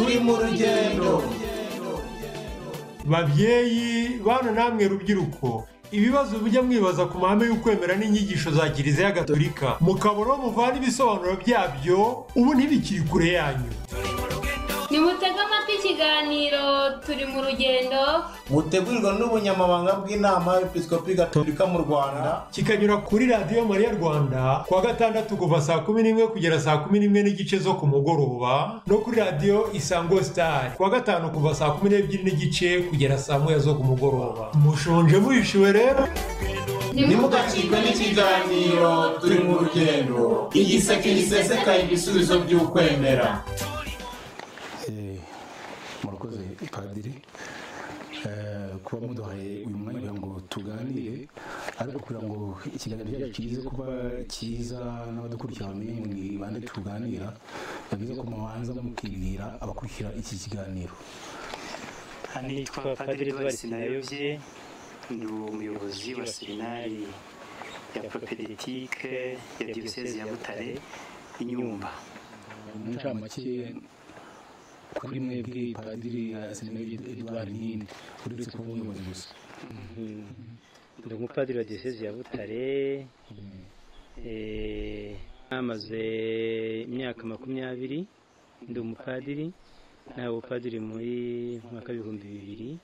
Turi mu rugendo. Babyeyi bana namwe rubyiruko, ibibazo mujya mwibaza ku mahame y'ukwemera n'inyigisho za Kiliziya Gatolika mukabura muvana ibisobanuro byabyo, ubu ntibikiri kure yanyu. Nimutege amatwi ikiganiro Turi mu rugendo, mutegurirwa n'ubunyamabanga bw'inama y'Episkopi Gatolika mu Rwanda, kikanyura kuri Radiyo Mariya Rwanda kuwa gatandatu kuva saa 11 kugera saa 11:30 zo ku mugoroba, no kuri Radiyo Isango Star kuwa gatanu kuva saa 12:30 kugera saa 1 zo ku mugoroba. Mushonje muhishiwe rero. Ntimugacikwe n'ikiganiro Turi mu rugendo, igiseke gisesekaye ibisubizo by'ukwemera. Murakoze padiri kuba muduhaye uyu mwanya kugira ngo tuganire, ariko kugira ngo ikiganiro cyacu kize kuba cyiza n'abadukurikira bamenye ni bande tuganira, ni byiza ko mubanza mukibwira abakurikira iki kiganiro. Nitwa Padiri Edouard Sinayobye, ndi umuyobozi wa seminari ya propédeutique ya diyoseze ya Butare i Nyumba. Mu ncamake kuri mwebwe Padiri Sinayobye Edouard ninde, uretse kuba umuyobozi gusa? Ndi umupadiri wa diyoseze ya Butare, amaze imyaka 20 ndi umupadiri. Nawe upadiri muri mwaka 2000,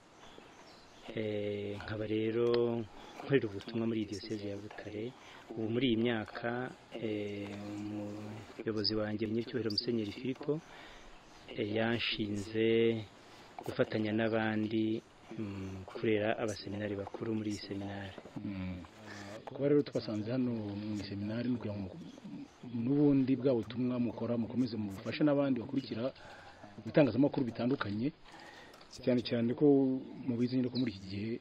nkaba rero nkorera ubutumwa muri diyoseze ya Butare. Ubu muri iyi myaka umuyobozi wanjye Nyiricyubahiro Musenyeri Filipo yanshinze gufatanya n'abandi kurera abaseminari bakuru muri iyi seminari. Kuba rero twasanze hano mu seminari kugira ngo n'ubundi bwa butumwa mukora mukomeze mubufashe n'abandi bakurikira ibitangazamakuru bitandukanye, cyane cyane ko mubizi nyine ko muri iki gihe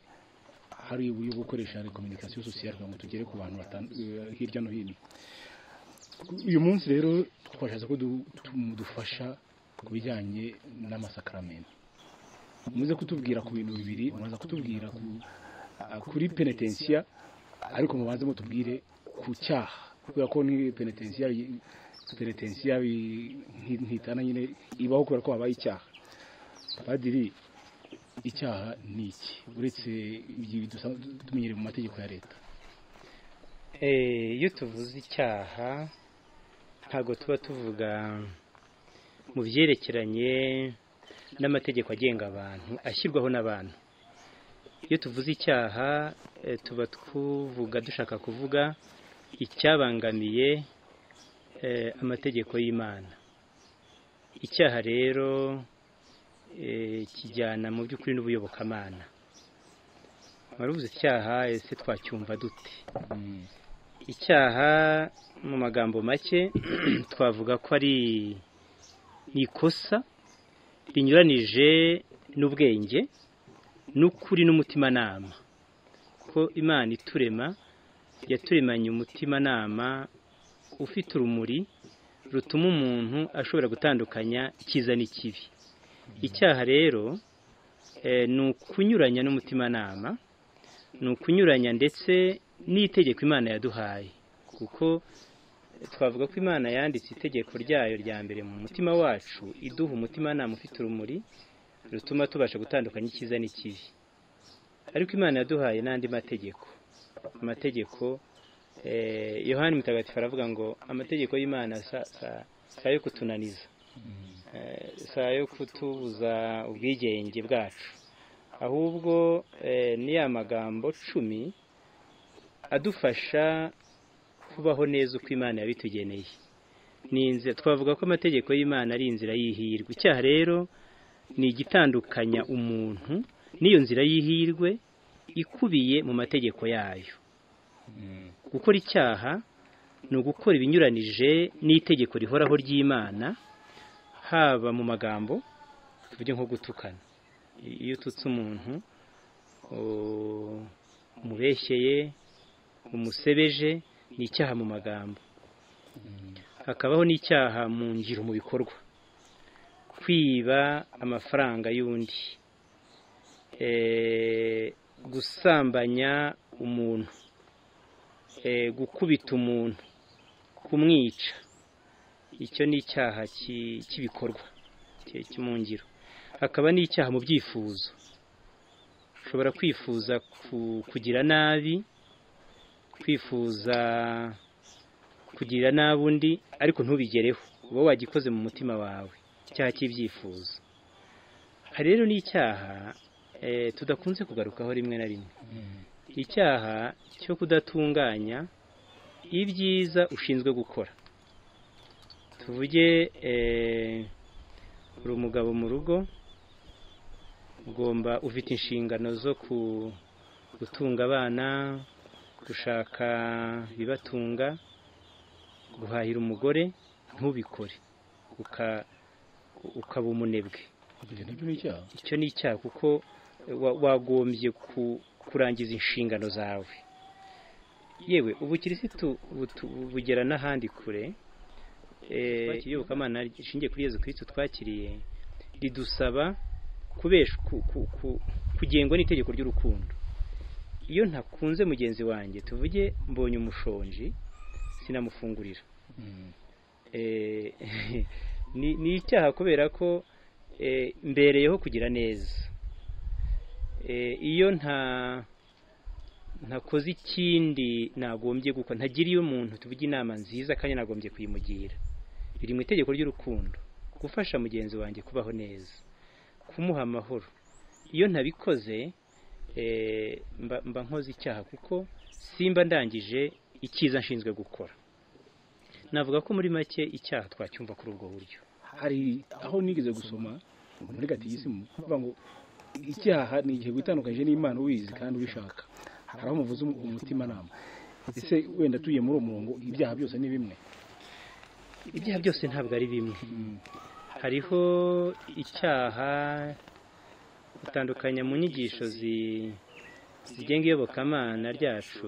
hari uburyo bwo gukoresha communication sociale kugira ngo tugere ku bantu hirya no hino. Uyu munsi rero twashatse ko mudufasha ku bijyanye n'amasakaramentu. Muze kutubwira ku bintu bibiri, muza kutubwira kuri penetensiya, ariko mubanze mutubwire ku cyaha, kubera ko ni penetensiya ntitana nyine ibaho kubera ko habaye icyaha. Padiri, icyaha ni iki uretse ibyo tumenyereye mu mategeko ya leta? Iyo tuvuze icyaha ntabwo tuba tuvuga mu byerekeranye n'amategeko agenga abantu ashyirwaho n'abantu. Iyo tuvuze icyaha tuba tuvuga dushaka kuvuga icyabangamiye amategeko y'Imana. Icyaha rero kijyana mu by'ukuri n'ubuyobokamana. Waruvuze icyaha, ese twacyumva dute? Icyaha mu magambo make twavuga ko ari ikosa rinyuranije n'ubwenge n'ukuri n'umutimanama. Ko Imana iturema yaturemanye umutimanama ufite urumuri rutuma umuntu ashobora gutandukanya icyiza n'ikibi. Icyaha rero ni ukunyuranya n'umutimanama, ni ukunyuranya ndetse n'itegeko Imana yaduhaye, kuko twavuga ko Imana yanditse itegeko ryayo rya mbere mu mutima wacu, iduha umutimanama ufite urumuri rutuma tubasha gutandukanya icyiza n'ikibi. Ariko Imana yaduhaye n'andi mategeko. Amategeko Yohani Mutagatifu aravuga ngo amategeko y'Imana si ayo kutunaniza, si ayo kutubuza ubwigenge bwacu, ahubwo ni ya magambo 10 adufasha kubaho neza uko Imana yabitugeneye. Ni inzira, twavuga ko amategeko y'Imana ari inzira y'ihirwe. Icyaha rero ni igitandukanya umuntu n'iyo nzira y'ihirwe ikubiye mu mategeko yayo. Gukora icyaha ni ugukora ibinyuranije n'itegeko rihoraho ry'Imana, haba mu magambo, tuvuge nko gutukana. Iyo ututse umuntu umubeshyeye, umusebeje, ni icyaha mu magambo. Hakabaho n'icyaha mu ngiro, mu bikorwa, kwiba amafaranga y'undi, gusambanya umuntu, gukubita umuntu, kumwica. Icyo ni icyaha cy'ibikorwa. mu ngiro. Hakaba n'icyaha mu byifuzo, ushobora kwifuza kugira nabi, kwifuza kugirira nabi undi ariko ntubigereho, uba wagikoze mu mutima wawe, icyaha cy'ibyifuzo. Hari rero n'icyaha tudakunze kugarukaho rimwe na rimwe, icyaha cyo kudatunganya ibyiza ushinzwe gukora. Tuvuge uri umugabo mu rugo, ugomba ufite inshingano zo gutunga abana, gushaka ibibatunga, guhahira umugore, ntubikore, ukaba umunebwe. Icyo ni icyaha kuko wagombye kurangiza inshingano zawe. Yewe ubukirisitu bugera n'ahandi kure. Iyobokamana rishingiye kuri Yezu Kristo twakiriye ridusaba kugengwa n'itegeko ry'urukundo. Iyo ntakunze mugenzi wanjye, tuvuge mbonye umushonji sinamufungurira, ni icyaha kubera ko mbereyeho kugira neza. Iyo ntakoze ikindi nagombye gukora, ntagiriye umuntu tuvuge inama nziza kandi nagombye kuyimugira, biri mu itegeko ry'urukundo, gufasha mugenzi wanjye kubaho neza, kumuha amahoro. Iyo ntabikoze mba nkoze icyaha kuko simba ndangije icyiza nshinzwe gukora. Navuga ko muri make icyaha twacyumva kuri ubwo buryo. Hari aho nigeze gusoma muri gatigisimu kuvuga ngo icyaha ni igihe witandukanyije n'Imana ubizi kandi ubishaka. Hari aho muvuze umutimanama. Ese wenda tuye muri uwo murongo, ibyaha byose ni bimwe? Ibyaha byose ntabwo ari bimwe. Hariho icyaha gutandukanya mu nyigisho zigenga iyobokamana ryacu,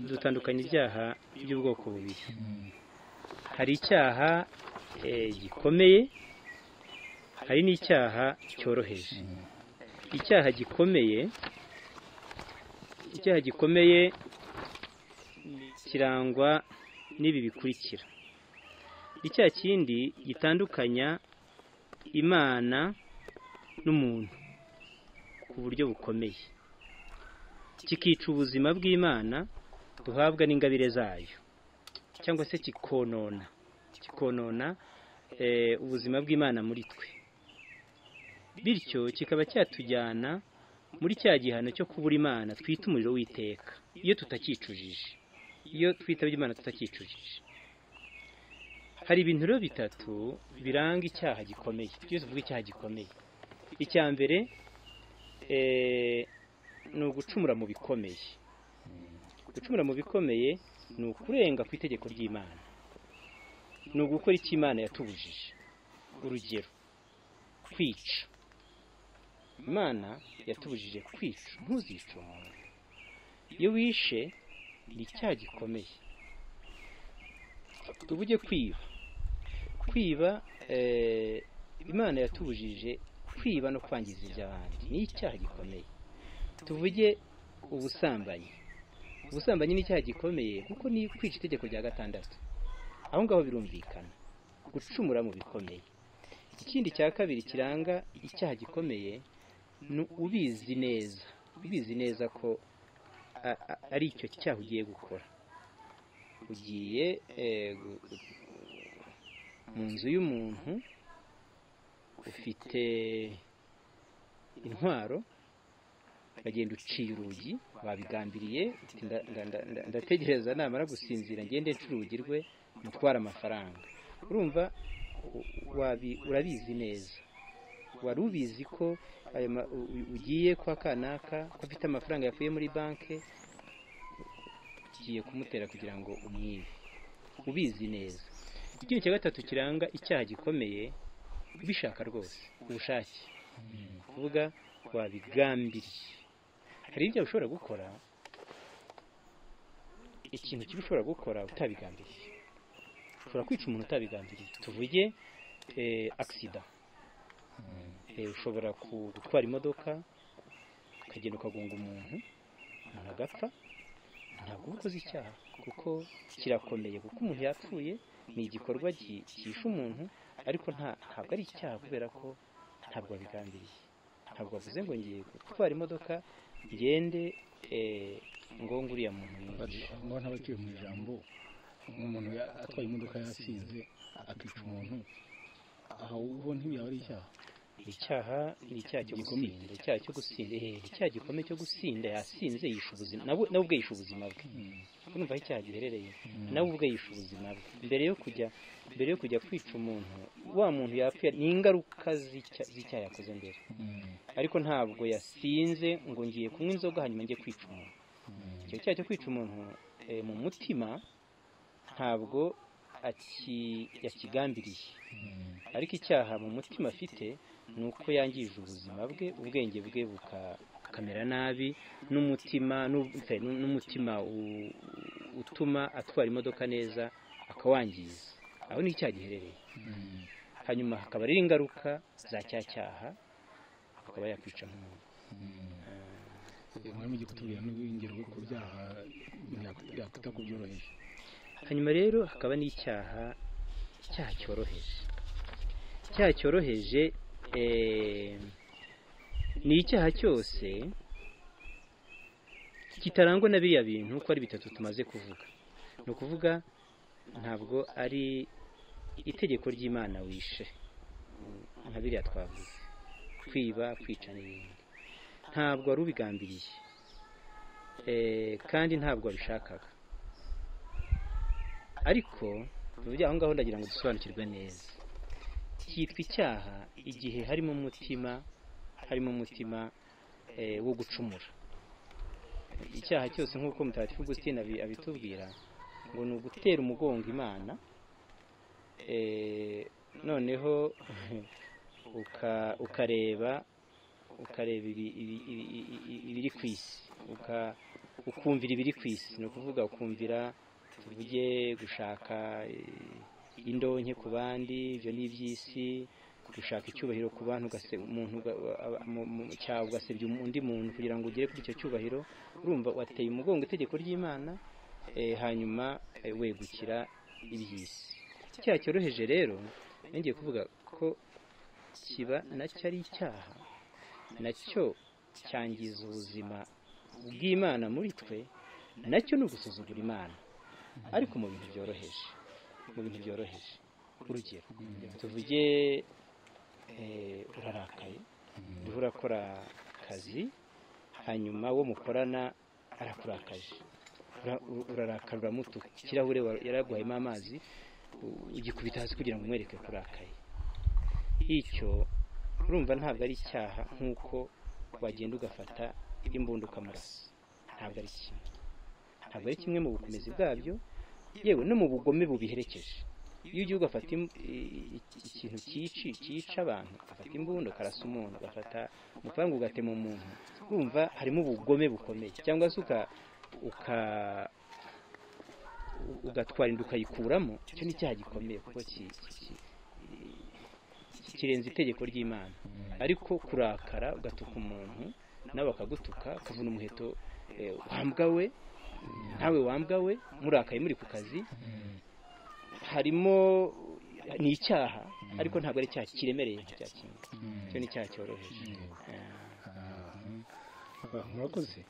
dutandukanya ibyaha by'ubwoko bubiri. Hari icyaha gikomeye, hari n'icyaha cyoroheje. Icyaha gikomeye kirangwa n'ibi bikurikira. Icyaha kindi gitandukanya Imana n'umuntu ku buryo bukomeye, kikica ubuzima bw'Imana duhabwa n'ingabire zayo, cyangwa se kikonona ubuzima bw'Imana muri twe, bityo kikaba cyatujyana muri cya gihano cyo kubura Imana twita umuriro w'iteka iyo tutakicujije, iyo twitabye Imana tutakicujije. Hari ibintu rero bitatu biranga icyaha gikomeye. Iyo tuvuga icyaha gikomeye, icya mbere ni ugucumura mu bikomeye. Gucumura mu bikomeye ni ukurenga ku itegeko ry'Imana, ni ugukora icyo Imana yatubujije. Urugero, kwica. Imana yatubujije kwica, ntuzice umuntu. Iyo wishe ni icyaha gikomeye. Tuvuge kwiba. Kwiba, Imana yatubujije kwiba no kwangiza iby'abandi, ni icyaha gikomeye. Tuvuge ubusambanyi. Ubusambanyi ni icyaha gikomeye kuko ni kwica itegeko rya gatandatu. Aho ngaho birumvikana gucumura mu bikomeye. Ikindi cya kabiri kiranga icyaha gikomeye ni ubizi neza, ubizi neza ko ari icyo cyaha ugiye gukora. Ugiye mu nzu y'umuntu ufite intwaro, bagenda uciye urugi, babigambiriye, ndategereza namara gusinzira ngende nca urugi rwe mutwara amafaranga. Urumva urabizi neza, wari ubizi ko ugiye kwa kanaka ko afite amafaranga yakuye muri banki, ugiye kumutera kugira ngo umwibe, ubizi neza. Ikintu cya gatatu kiranga icyaha gikomeye, ubishaka rwose, ubushake, kuvuga wabigambiriye. Hari ibyo ushobora gukora, ikintu kibi ushobora gukora utabigambiriye. Ushobora kwica umuntu utabigambiriye. Tuvuge accident. Ushobora gutwara imodoka ukagenda ukagonga umuntu, umuntu agapfa, ntabwo uba ukoze icyaha kuko kirakomeye, kuko umuntu yapfuye Ni igikorwa cyishe umuntu, ariko ntabwo ari icyaha kubera ko ntabwo wabigambiriye, ntabwo wavuze ngo ngiye gutwara imodoka ngende ngo nguriya muntu yice. Ngo ntabaciye mu ijambo, umuntu atwaye imodoka yasinze akica umuntu, aho ubu ntibiyaba ari icyaha. Icyaha ni icyaha cyo gusinda, icyaha cyo gusinda, icyaha gikomeye cyo gusinda. Yasinze yishe ubuzima, nawe ubwe yishe ubuzima bwe. Urumva aho icyaha giherereye, nawe ubwe yishe ubuzima bwe. Mbere yo kujya kwica umuntu, wa muntu yapfuye, ni ingaruka z'icyaha yakoze mbere. Ariko ntabwo yasinze ngo ngiye kunywa inzoga hanyuma njye kwica umuntu. Icyo cyaha cyo kwica umuntu mu mutima ntabwo yakigambiriye, ariko icyaha mu mutima afite ni uko yangije ubuzima bwe, ubwenge bwe bukamera nabi, n'umutima utuma atwara imodoka neza akawangiza. Aho ni icyaha giherereye. Hanyuma hakaba ari ingaruka za cya cyaha, akaba yakwica nk'umuntu. Mwari mugiye kutubwira n'ingero ku byaha yakwita ku byoroheje. Hanyuma rero hakaba n'icyaha cyoroheje. Icyaha cyoroheje ni icyaha cyose kitarangwa na biriya bintu uko ari bitatu tumaze kuvuga. Ni ukuvuga ntabwo ari itegeko ry'Imana wishe nka biriya twavuze, kwiba, kwica n'ibindi, ntabwo wari ubigambiriye kandi ntabwo wabishakaga. Ariko tuvuge aho ngaho ndagira ngo dusobanukirwe neza, cyitwa icyaha igihe harimo umutima wo gucumura. Icyaha cyose nk'uko Mutagatifu Augustine abitubwira, ngo ni ugutera umugongo Imana, noneho ukareba ibiri ku isi, ukumvira ibiri ku isi. Ni ukuvuga ukumvira, tuvuge gushaka indonke ku bandi, ibyo ni iby'isi, gushaka icyubahiro ku bantu, umuntu cyawe ugasebya undi muntu kugira ngo ugere kuri icyo cyubahiro. Urumva wateye umugongo itegeko ry'Imana, hanyuma wegukira iby'isi. Icyaha cyoroheje rero ngiye kuvuga ko kiba nacyo ari icyaha, nacyo cyangiza ubuzima bw'Imana muri twe, nacyo ni ugusuzugura Imana, ariko mu bintu byoroheje, mu bintu byoroheje. Urugero tuvuge urarakaye, uriho urakora akazi, hanyuma wo mukorana arakurakaje, urarakara, uramutuka, ikirahure yaraguhayemo amazi ugikubita hasi kugira ngo umwereke kurakaye. Icyo urumva ntabwo ari icyaha nk'uko wagenda ugafata imbunda ukamurasa. Ntabwo ari kimwe, ntabwo ari kimwe mu bukomezi bwabyo, yewe no mu bugome bubiherekeje. Iyo ugiye ugafata ikintu cyica abantu, ugafata imbunda ukarasa umuntu, ugafata umupanga ugatema umuntu, urumva harimo ubugome bukomeye. Cyangwa se ugatwara inda ukayikuramo, icyo ni icyaha gikomeye kuko kirenze itegeko ry'Imana. Ariko kurakara ugatuka umuntu nawe akagutuka, ukavuna umuheto, wambwa we nawe wambwa we, murakaye muri ku kazi, harimo ni icyaha, ariko ntabwo ari icyaha kiremereye cya kimwe. Icyo ni icyaha cyoroheje. Murakoze.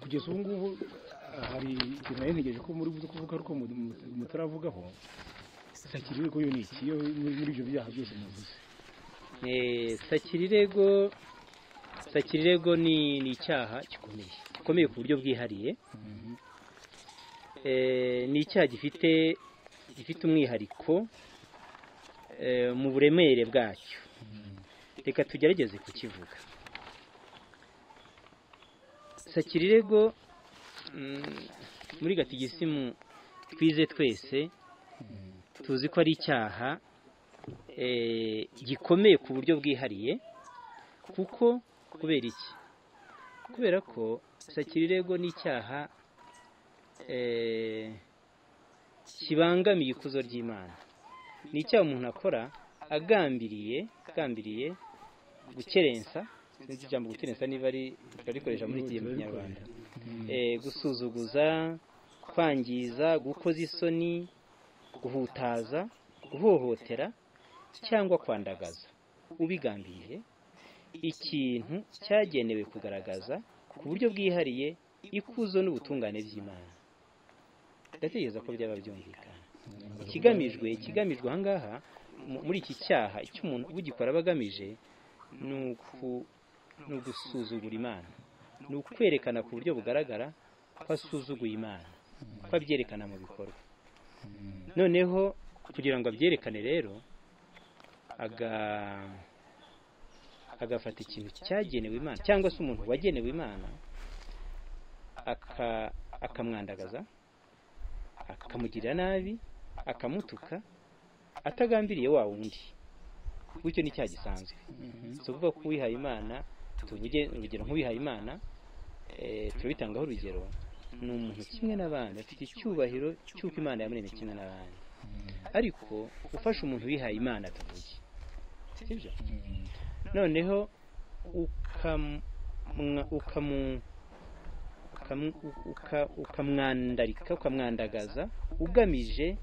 Kugeza ubu ngubu hari ikintu nari ntegereje ko muri buze kuvuga ariko mutaravugaho. Sakirirego yo ni iki muri ibyo byaha byose muvuze? Sakirirego ni icyaha gikomeye ku buryo bwihariye. Ni icyaha gifite umwihariko mu buremere bwacyo. Reka tugerageze kukivuga. Sakirirego muri gatigisimu twize twese tuzi ko ari icyaha gikomeye ku buryo bwihariye. Kuko kubera iki? Kubera ko sakirirego ni icyaha kibangamiye ikuzo ry'Imana. Ni icyaha umuntu akora agambiriye gukerensa, sinzi ijambo gukerensa niba ari rikoresha muri iki Kinyarwanda, gusuzuguza, kwangiza, gukoza isoni, Guhutaza, guhohotera cyangwa kwandagaza ubigambiriye ikintu cyagenewe kugaragaza ku buryo bwihariye ikuzo n'ubutungane by'Imana. Ndatekereza ko byaba byumvikana. Ikigamijwe aha ngaha muri iki cyaha, icyo umuntu ugikora aba agamije ni ugusuzugura Imana, ni ukwerekana ku buryo bugaragara ko asuzuguye Imana, ko abyerekana mu bikorwa. Noneho kugira ngo abyerekane rero agafata ikintu cyagenewe Imana cyangwa se umuntu wagenewe Imana akamwandagaza, akamugirira nabi, akamutuka atagambiriye wa wundi. Bityo ni icyaha gisanzwe. Si ukuvuga ko uwihaye Imana, tuvuge urugero nk'uwihaye Imana, turabitangaho urugero, ni umuntu kimwe n'abandi, afite icyubahiro cy'uko Imana yamuremye kimwe n'abandi. Ariko ufashe umuntu wihaye Imana tuvuge, sibyo? Noneho ukamwandarika, ukamwandagaza ugamije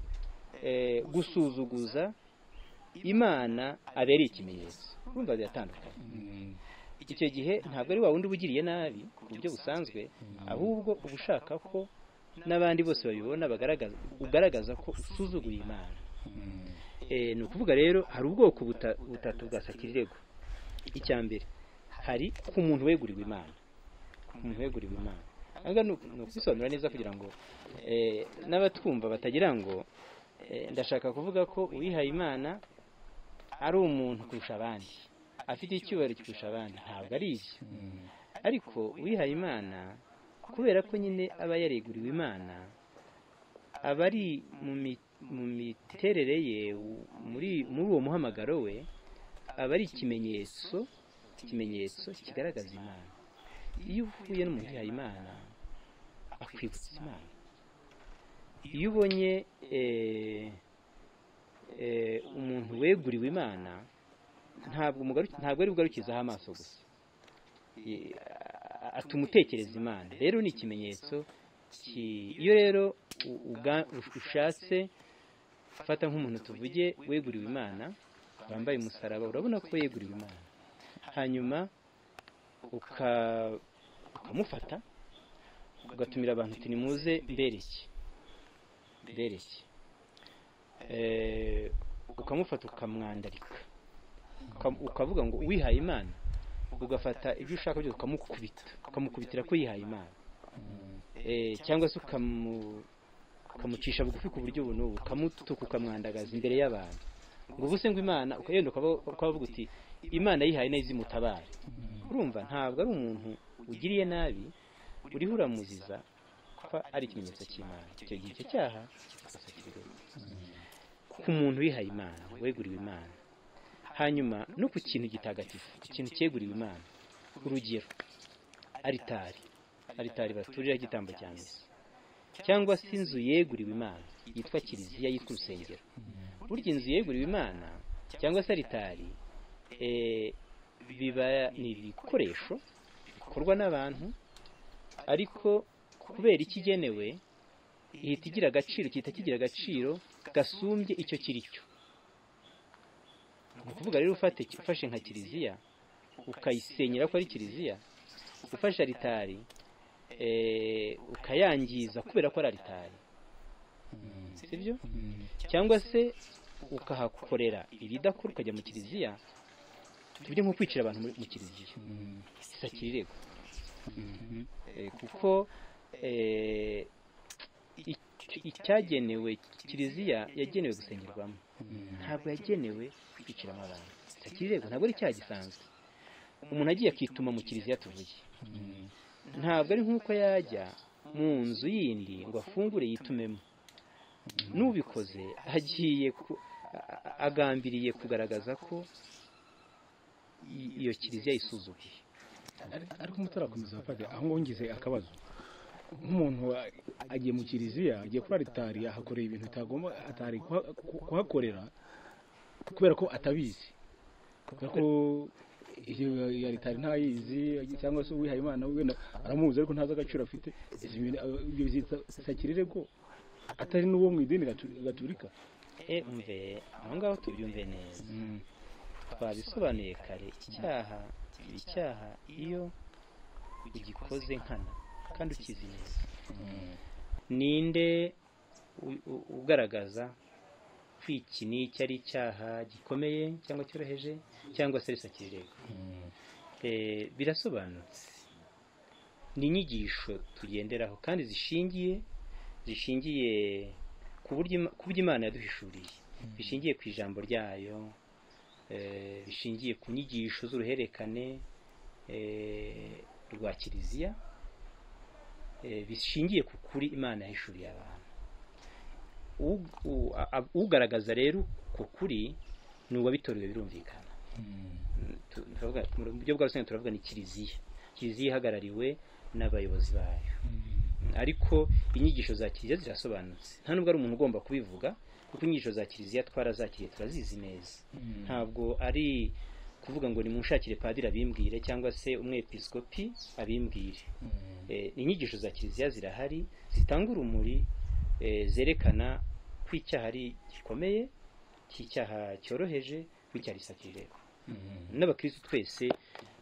gusuzuguza Imana abereye ikimenyetso. Urumva biratandukanye. Icyo gihe ntabwo ari wa wundi ubugiriye nabi ku buryo busanzwe, ahubwo uba ushaka ko n'abandi bose babibona, ugaragaza ko usuzuguye Imana. Ni ukuvuga rero hari ubwoko butatu bwa sakirirego. Icya mbere, hari ku muntu weguriwe Imana. Umuntu weguriwe Imana aha ni ukubisobanura neza kugira ngo n'abatwumva batagira ngo ndashaka kuvuga ko uwihaye Imana ari umuntu kurusha abandi, afite icyubahiro kurusha abandi. Ntabwo ari ibyo. Ariko uwihaye Imana kubera ko nyine aba yareguriwe Imana, aba ari mu miterere ye, muri uwo muhamagaro we, aba ari ikimenyetso kigaragaza Imana. Iyo uhuye n'umuntu wihaye Imana akwibutsa Imana. Iyo ubonye umuntu weguriwe Imana, ntabwo ari bugarukizaho amaso gusa, atuma utekereza Imana. Rero ni ikimenyetso. Iyo rero ushatse fata nk'umuntu tuvuge weguriwe Imana, wambaye umusaraba, urabona ko yeguriwe Imana, hanyuma ukamufata ugatumira abantu uti nimuze mbereke, ukamufata ukamwandarika, ukavuga ngo uwihaye Imana, ugafata ibyo ushaka byose ukamukubita, ukamukubitira ko yihaye Imana, cyangwa se ukamucisha bugufi ku buryo ubu n'ubu, ukamutuka, ukamwandagaza imbere y'abantu, ngo ubuse ngo Imana, ukagenda ukavuga uti Imana yihaye nayo izimutabare. Urumva ntabwo ari umuntu ugiriye nabi, uriho uramuziza ko ari ikimenyetso cy'Imana. Icyo gihe icyo cyaha ku muntu wihaye Imana, weguriwe Imana. Hanyuma no ku kintu gitagatifu, ikintu cyeguriwe Imana. Urugero, aritari baturira igitambo cya misa, cyangwa se inzu yeguriwe Imana yitwa kiliziya, yitwa urusengero. Burya inzu yeguriwe Imana cyangwa se aritari biba ni ibikoresho bikorwa n'abantu, ariko kubera ikigenewe ihita igira agaciro, gihita kigira agaciro gasumbye icyo kiri cyo. Ni ukuvuga rero ufashe nka kiliziya ukayisenyera ko ari kiliziya, ufashe aritari ukayangiza kubera ko ari aritari, sibyo? Cyangwa se ukahakorera ibidakora, ukajya mu kiliziya, tujye nko kwicira abantu mu kiliziya, isakirirego. Kuko icyagenewe kiliziya yagenewe gusengerwamo, ntabwo yagenewe kwiciramo abantu. Isakirirego ntabwo ari icyaha gisanzwe. Umuntu agiye akituma mu kiliziya tuvuge, ntabwo ari nk'uko yajya mu nzu yindi ngo afungure yitumemo. N'ubikoze agiye agambiriye kugaragaza ko iyo kiliziya isuzuguye. Ariko mutarakomeza padiri, aho ngaho ngize akabazo. Nk'umuntu agiye mu kiliziya, agiye kuri aritari, ahakorera ibintu bitagomba, atari kuhakorera kubera ko atabizi, kubera ko iyo aritari ntayizi, cyangwa se uwihaye Imana wenda aramuzi ariko ntazi agaciro afite. Ibyo bisakirirego atari n'uwo mu idini gaturika. Umve aho ngaho tubyumve neza. Twabisobanuye kare, icyaha kiba icyaha iyo ugikoze nkana kandi ukizi neza. Ninde ugaragaza ko iki n'iki ari icyaha gikomeye cyangwa cyoroheje cyangwa se risakirego? Birasobanutse, ni inyigisho tugenderaho kandi zishingiye ku buryo Imana yaduhishuriye, bishingiye ku ijambo ryayo, bishingiye ku nyigisho z'uruhererekane rwa Kiliziya, bishingiye ku kuri Imana yahishuriye abantu. Ugaragaza rero ku kuri ni uwabitorewe, birumvikana. Mu buryo bwa rusange turavuga ni Kiliziya. Kiliziya ihagarariwe n'abayobozi bayo. Ariko inyigisho za Kiliziya zirasobanutse, nta nubwo ari umuntu ugomba kubivuga, kuko inyigisho za Kiliziya twarazakiriye, turazizi neza. Ntabwo ari kuvuga ngo nimunshakire padiri abimbwire cyangwa se umwepiskopi abimbwire. Inyigisho za Kiliziya zirahari, zitanga urumuri, zerekana ko icyaha ari gikomeye, cy'icyaha cyoroheje, ko icyaha risakirego. N'abakristo twese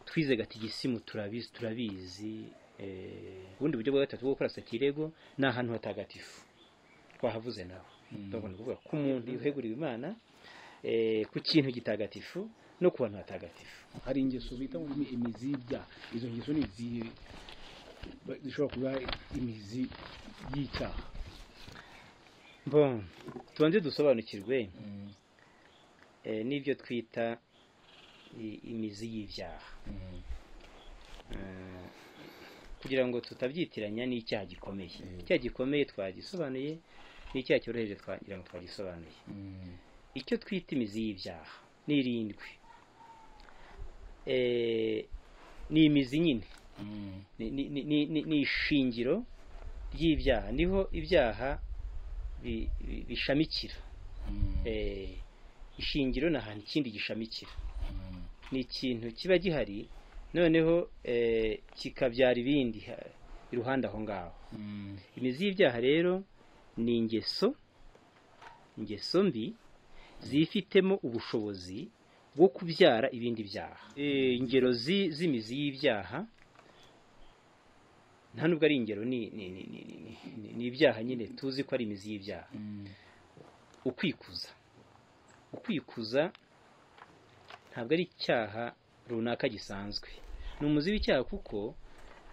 twize gatigisimu turabizi. Ubundi buryo bwa gatatu bwo gukora sakirego ni ahantu hatagatifu, twahavuze naho. Tugomba kuvuga ko umuntu yuheguriwe Imana, ku kintu gitagatifu no ku bantu hatagatifu. Hari ingeso bita imizi y'ibyaha. Izo ngeso ni izihe zishobora kuba imizi y'icyaha? Bon, tubanze dusobanukirwe n'ibyo twita imizi y'ibyaha, kugira ngo tutabyitiranya n'icyaha gikomeye. Icyaha gikomeye twagisobanuye, n'icyaha cyoroheje twagira ngo twagisobanuye. Icyo twita imizi y'ibyaha ni irindwi. Ni imizi nyine, ni ishingiro ry'ibyaha, niho ibyaha bishamikira. Ishingiro ni ahantu ikindi gishamikira, ni ikintu kiba gihari noneho kikabyara ibindi iruhande aho ngaho. Imizi y'ibyaha rero ni ingeso mbi zifitemo ubushobozi bwo kubyara ibindi byaha. Ingero z'imizi y'ibyaha nta nubwo ari ingero, ni ibyaha nyine tuzi ko ari imizi y'ibyaha. Ukwikuza ntabwo ari icyaha runaka gisanzwe, ni umuzi w'icyaha, kuko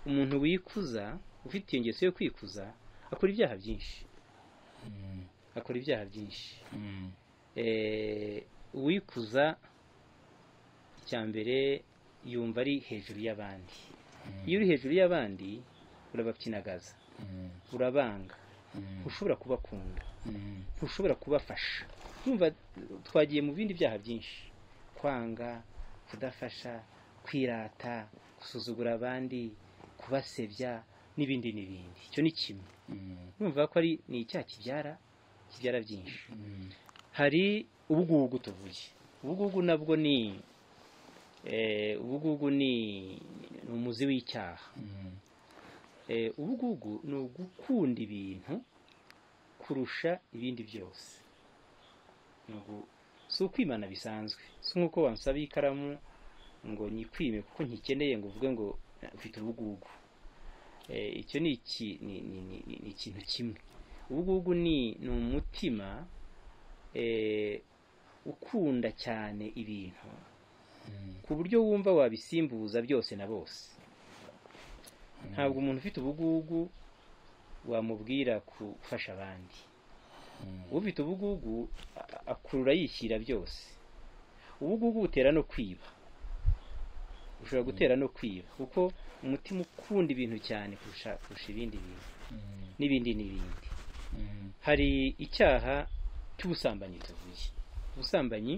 umuntu wikuza, ufite iyo ngeso yo kwikuza, akora ibyaha byinshi. Akora ibyaha byinshi. Uwikuza icya mbere yumva ari hejuru y'abandi. Iyo uri hejuru y'abandi urabakinagaza, urabanga, ntushobora kubakunda, ntushobora kubafasha. Urumva twagiye mu bindi byaha byinshi: kwanga, kudafasha, kwirata, gusuzugura abandi, kubasebya n'ibindi n'ibindi. Icyo ni kimwe. Urumva ko ari ni icyaha kibyara byinshi. Hari ubugugu tuvuye. Ubugugu nabwo ni ubugugu ni umuzi w'icyaha. Ubugugu ni ugukunda ibintu kurusha ibindi byose. Si ukwimana bisanzwe, si nk'uko wansaba ikaramu ngo nyikwime kuko nkikeneye ngo uvuge ngo ufite ubugugu. Icyo ni ikintu kimwe. Ubugugu ni umutima ukunda cyane ibintu ku buryo wumva wabisimbuza byose na bose. Ntabwo umuntu ufite ubugugu wamubwira gufasha abandi. Ufite ubugugu akurura yishyira byose. Ubugugu butera no kwiba, ushobora gutera no kwiba, kuko umutima ukunda ibintu cyane kurusha ibindi bintu n'ibindi n'ibindi. Hari icyaha cy'ubusambanyi tuvuye. Ubusambanyi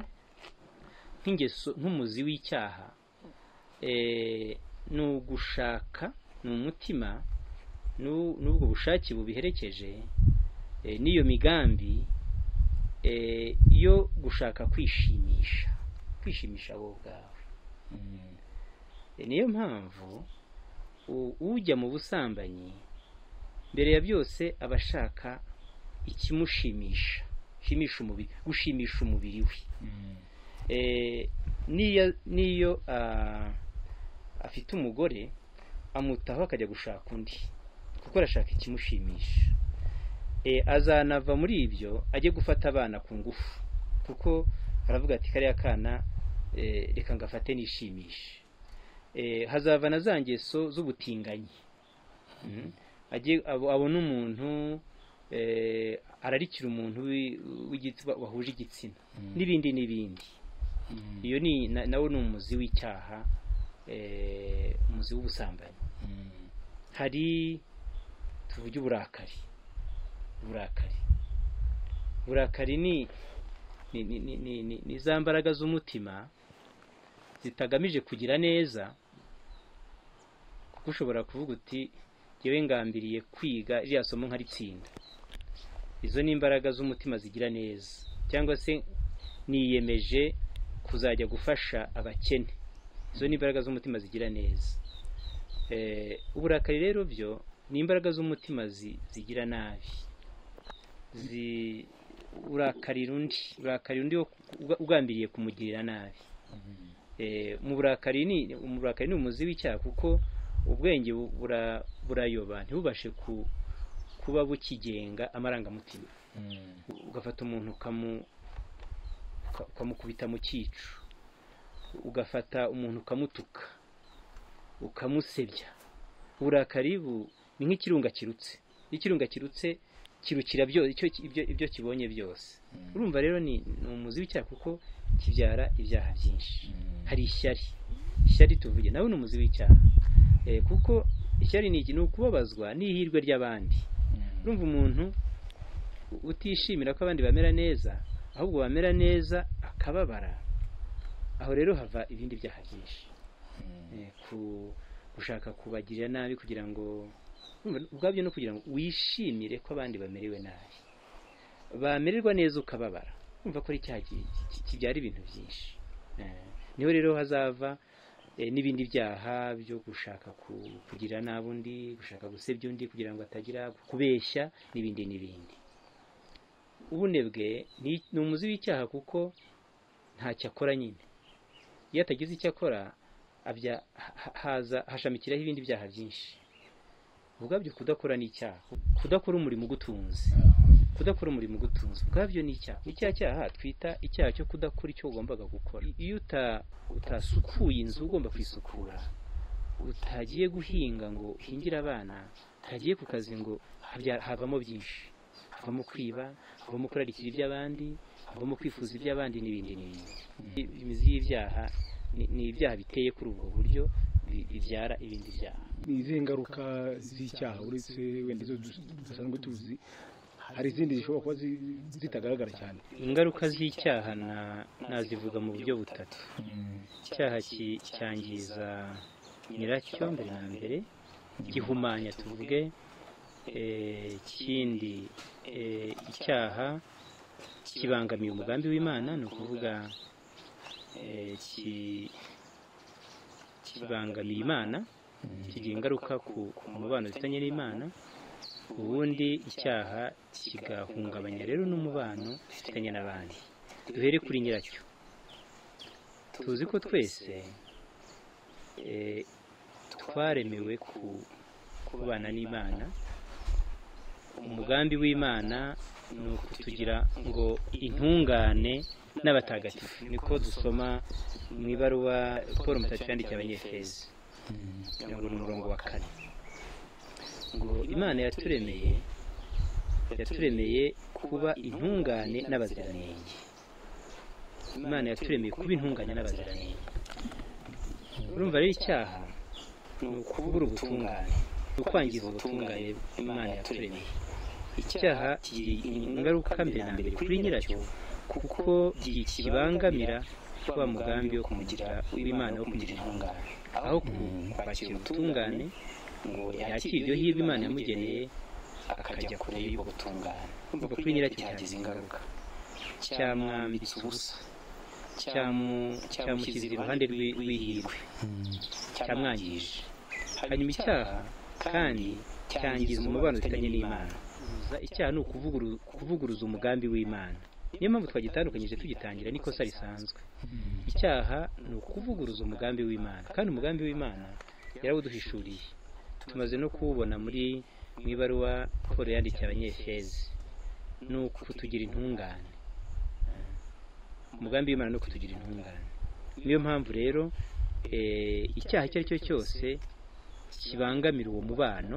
nk'ingeso, nk'umuzi w'icyaha, ni ugushaka, ni umutima n'ubwo bushake bubiherekeje, n'iyo migambi yo gushaka kwishimisha wowe ubwawe. Niyo mpamvu ujya mu busambanyi mbere ya byose aba ashaka ikimushimisha. Shimisha umubiri, gushimisha umubiri we. Niyo afite umugore amutaho akajya gushaka undi kuko arashaka ikimushimisha. Azanava muri ibyo ajye gufata abana ku ngufu kuko aravuga ati kariya kana reka ngafate nishimishe. Hazava na za ngeso z'ubutinganyi, abona umuntu ararikira umuntu wahuje igitsina n'ibindi n'ibindi. Iyo ni nawo ni umuzi w'icyaha, umuzi w'ubusambanyi. Hari tuvuge uburakari. Uburakari ni za mbaraga z'umutima zitagamije kugira neza, kuko ushobora kuvuga uti jyewe ngambiriye kwiga iriya somo nkaritsinda. Izo ni imbaraga z'umutima zigira neza, cyangwa se niyemeje kuzajya gufasha abakene. Izo ni imbaraga z'umutima zigira neza. Uburakari rero byo ni imbaraga z'umutima zigira nabi. Urakarira undi ugambiriye kumugirira nabi. Mu burakari ni umuzi w'icyaha kuko ubwenge burayoba ntibubashe kuba bukigenga amarangamutima. Ugafata umuntu ukamukubita mu cyico, ugafata umuntu ukamutuka, ukamusebya. Uburakari ni nk'ikirunga kirutse. Ikirunga kirutse kirukira ibyo kibonye byose. Urumva rero ni umuzi w'icyaha kuko kibyara ibyaha byinshi. Hari ishyari. Ishyari tuvuge nawe ni umuzi w'icyaha, kuko ishyari ni iki? Ni ukubabazwa n'ihirwe ry'abandi. Urumva umuntu utishimira ko abandi bamera neza, ahubwo bamera neza akababara. Aho rero hava ibindi byaha byinshi, gushaka kubagirira nabi kugira ngo ubwabyo no kugira ngo wishimire ko abandi bamerewe nabi, bamererwa neza ukababara. Urumva ko ari icyaha kibyara ibintu byinshi. Niho rero hazava n'ibindi byaha byo gushaka kugira nabi undi, gushaka gusebya undi kugira ngo atagira, kubeshya n'ibindi n'ibindi. Ubunebwe ni umuzi w'icyaha kuko ntacyo akora nyine. Iyo atagize icyo akora hashamikiraho ibindi byaha byinshi. Ubwabyo kudakora ni icyaha, kudakora umurimo ugutunze, ubwabyo ni icyaha. Icyaha cyaha twita icyaha cyo kudakora icyo ugombaga gukora. Iyo utasukuye inzu ugomba kwisukura, utagiye guhinga ngo uhingire abana, utagiye ku kazi ngo havamo byinshi. Havamo kwiba, havamo kurarikira iby'abandi, havamo kwifuza iby'abandi n'ibindi n'ibindi. Imizi y'ibyaha ni ibyaha biteye kuri ubwo buryo bibyara ibindi byaha. Ni izihe ngaruka z'icyaha uretse wenda izo dusanzwe tuzi, hari izindi zishobora kuba zitagaragara cyane? Ingaruka z'icyaha nazivuga mu buryo butatu. Icyaha cyangiza nyiracyo mbere na mbere, gihumanya tuvuge. Ikindi, icyaha kibangamiye umugambi w'Imana, ni ukuvuga kibangamiye Imana, kigira ingaruka ku mubano dufitanye n'Imana. Ubundi icyaha kigahungabanya rero n'umubano dufitanye n'abandi. Duhere kuri nyiracyo. Tuzi ko twese twaremewe kubana n'Imana. Umugambi w'Imana ni ukutugira ngo intungane n'abatagatifu, niko dusoma mu ibaruwa Paul Mutagatifu yandikiye Abanyefezi, ngo ni umurongo wa 4, ngo Imana yaturemeye kuba intungane n'abaziranenge. Imana yaturemeye kuba intungane n'abaziranenge. Urumva rero icyaha ni ukubura ubutungane, ni ukwangiza ubutungane Imana yaturemeye. Icyaha kigira ingaruka mbere na mbere kuri nyiracyo kuko kibangamira wa mugambi wo kumugira w'Imana wo kumugira intungane. Aho kwakira ubutungane ngo yakire iryo hirwe Imana yamugeneye, akajya kure y'ubwo butungane. Urumva kuri nyiracyo cyagize ingaruka, cyamwambitse ubusa, cyamushyize iruhande rw'ihirwe, cyamwangije. Hanyuma icyaha kandi cyangiza umubano dufitanye n'Imana. Icyaha ni ukuvuguruza umugambi w'Imana. Niyo mpamvu twagitandukanyije tugitangira n'ikosa risanzwe. Icyaha ni ukuvuguruza umugambi w'Imana, kandi umugambi w'Imana yarawuduhishuriye, tumaze no kuwubona muri mu ibaruwa Paul yandikiye Abanyefezi, ni ukutugira intungane. Umugambi w'Imana ni ukutugira intungane. Niyo mpamvu rero icyaha icyo ari cyo cyose kibangamira uwo mubano,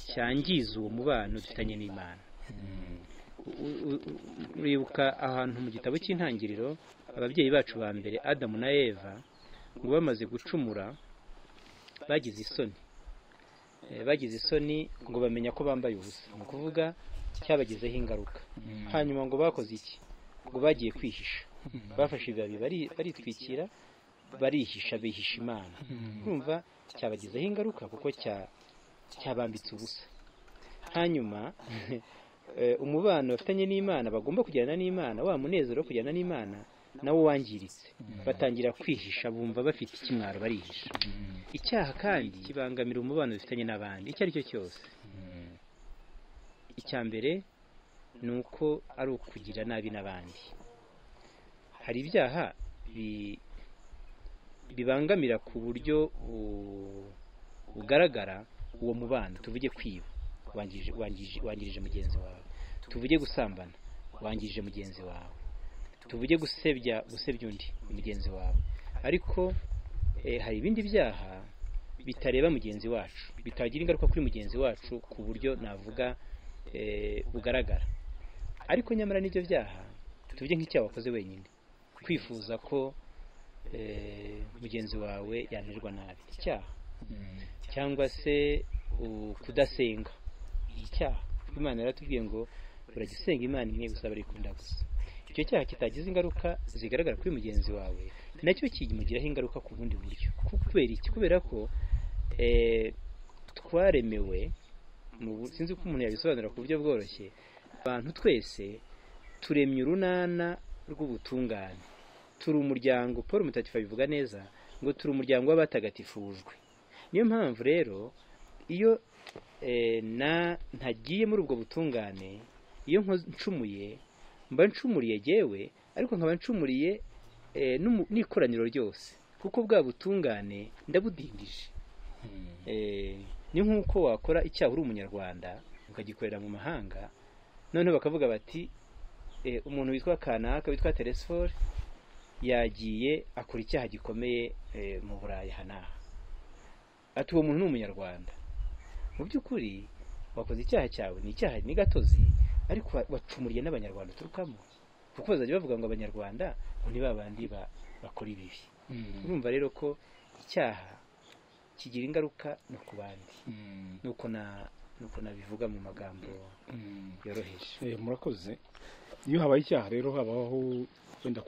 cyangiza uwo mubano dufitanye n'Imana. Uribuka ahantu mu gitabo cy'Intangiriro, ababyeyi bacu ba mbere Adamu na Eva ngo bamaze gucumura bagize isoni, bagize isoni ngo bamenya ko bambaye ubusa, ni ukuvuga cyabagizeho ingaruka. Hanyuma ngo bakoze iki? Ngo bagiye kwihisha, bafashe ibibabi baritwikira, barihisha, bihisha Imana. Urumva cyabagizeho ingaruka kuko cyabambitse ubusa. Hanyuma umubano bafitanye n'Imana, bagomba kujyana n'Imana, wa munezero wo kujyana n'Imana nawo wangiritse, batangira kwihisha, bumva bafite ikimwaro, barihisha. Icyaha kandi kibangamira umubano dufitanye n'abandi icyo ari cyo cyose. Icya mbere ni uko ari ukugira nabi n'abandi. Hari ibyaha bibangamira ku buryo bugaragara uwo mubano. Tuvuge kwiba, wangirije mugenzi wawe. Tuvuge gusambana, wangirije mugenzi wawe. Tuvuge gusebya undi mugenzi wawe. Ariko hari ibindi byaha bitareba mugenzi wacu, bitagira ingaruka kuri mugenzi wacu ku buryo navuga bugaragara, ariko nyamara n'ibyo byaha, tuvuge nk'icyaha wakoze wenyine, kwifuza ko mugenzi wawe yamererwa nabi, icyaha, cyangwa se kudasenga, icyaha. Imana yaratubwiye ngo uragisenga Imana imwe gusa, barikunda gusa. Icyo cyaha kitagize ingaruka zigaragara kuri mugenzi wawe, nacyo kimugiraho ingaruka ku bundi buryo. Kubera iki? Kubera ko twaremewe, sinzi uko umuntu yabisobanura ku buryo bworoshye, abantu twese turemye urunana rw'ubutungane, turi umuryango. Paul Mutagatifu abivuga neza ngo turi umuryango w'abatagatifujwe. Niyo mpamvu rero iyo ntagiye muri ubwo butungane, iyo ncumuye mba ncumuriye jyewe, ariko nkaba ncumuriye n'ikoraniro ryose, kuko bwa butungane ndabudindije. Ni nk'uko wakora icyaha uri umunyarwanda ukagikorera mu mahanga, noneho bakavuga bati umuntu witwa kanaka witwa Telesphore yagiye akora icyaha gikomeye mu Burayi hanaha, ati uwo muntu ni umunyarwanda. Mu by'ukuri wakoze icyaha cyawe, ni icyaha, ni gatozi, ariko wacumuriye n'abanyarwanda uturukamo, kuko bazajya bavuga ngo abanyarwanda ngo ni babandi bakora ibibi. Urumva rero ko icyaha kigira ingaruka no ku bandi, nuko nabivuga mu magambo yoroheje. Murakoze. Iyo habaye icyaha rero habaho wenda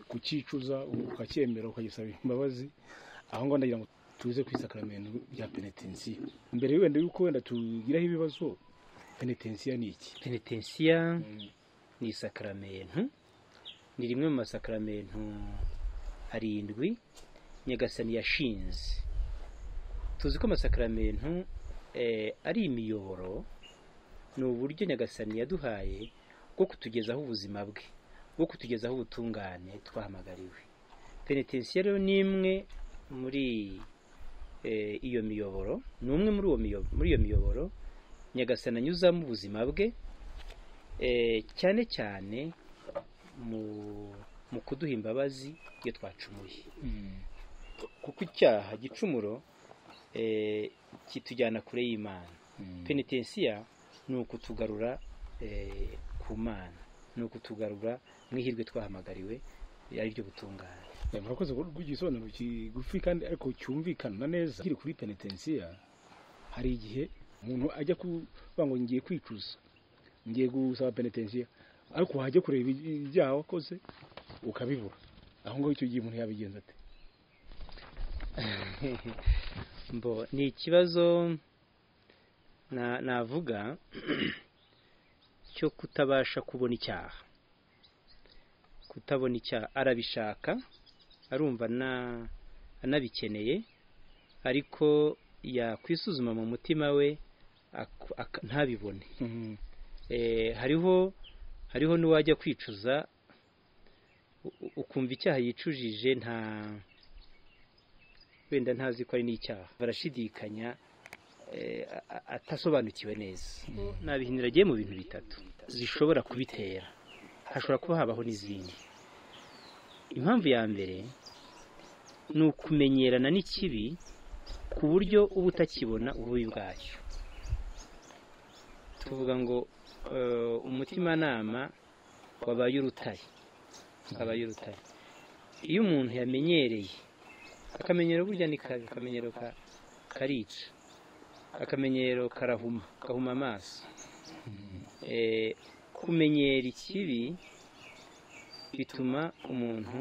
kucyicuza, ukacyemera, ukagisaba imbabazi. Aho ngaho ndagira ngo tuze ku isakaramentu rya penetensiya. Mbere wenda yuko wenda tugiraho ibibazo, penetensiya ni iki? Penetensiya ni isakaramentu, ni rimwe mu masakaramentu 7 Nyagasani yashinze. Tuzi ko amasakaramentu ari imiyoboro, ni uburyo Nyagasani yaduhaye bwo kutugezaho ubuzima bwe, bwo kutugezaho ubutungane twahamagariwe. Penetensiya rero ni imwe muri iyo miyoboro, ni umwe muri iyo miyoboro Nyagasani anyuzamo ubuzima bwe, cyane cyane mu kuduha imbabazi iyo twacumuye. Kuko icyaha gicumuro kitujyana kure y'Imana. Penetensiya ni ukutugarura ku Mana, ni ukutugarura mu ihirwe twahamagariwe ari ryo butungane. Murakoze rw'igisobanuro kigufi kandi ariko cyumvikana neza. Kiri kuri penetensiya, hari igihe umuntu ajya kuvuga ngo ngiye kwicuza, ngiye gusaba penetensiya, ariko wajya kureba ibyaha wakoze ukabibura. Aho ngaho icyo gihe umuntu yabigenza ate? Mbo ni ikibazo navuga cyo kutabasha kubona icyaha. Kutabona icyaha, arabishaka, arumva anabikeneye, ariko yakwisuzuma mu mutima we ntabibone. Hariho Hariho n'uwajya kwicuza ukumva icyaha yicujije nta wenda ntazi ko ari n'icyaha, barashidikanya atasobanukiwe neza. Nabihinira agiye mu bintu bitatu zishobora kubitera, hashobora kuba habaho n'izindi. Impamvu ya mbere ni ukumenyerana n'ikibi ku buryo uba utakibona ububi bwacyo. Tuvuga ngo umutimanama wabaye urutare, wabaye urutare. Iyo umuntu yamenyereye, akamenyero burya ni kabi, akamenyero karica, akamenyero karahuma, gahuma amaso. Kumenyera ikibi bituma umuntu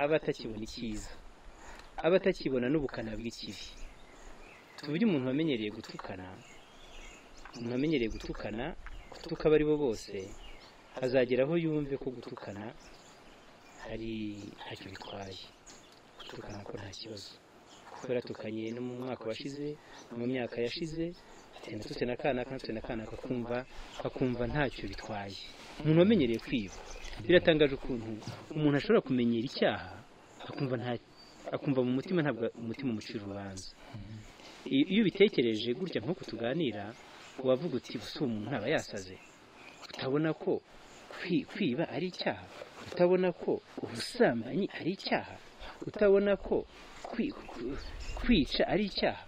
aba atakibona icyiza, aba atakibona n'ubukana bw'ikibi. Tuvuge umuntu wamenyereye gutukana, umuntu wamenyereye gutukana, gutuka abo ari bo bose, azageraho yumve ko gutukana hari ntacyo bitwaye, gutukana ko nta kibazo, kuko yaratukanye no mu mwaka washize, no mu myaka yashize, natutse na kanaka, natutse na kanaka, akumva ntacyo bitwaye. Umuntu wamenyereye kwiba, biratangaje ukuntu umuntu ashobora kumenyera icyaha akumva nta, akumva mu mutima ntabwo umutima umucira urubanza. Iyo ubitekereje gutya nk'uko tuganira, wavuga uti gusa umuntu aba yasaze, utabona ko kwiba ari icyaha, utabona ko ubusambanyi ari icyaha, utabona ko kwica ari icyaha.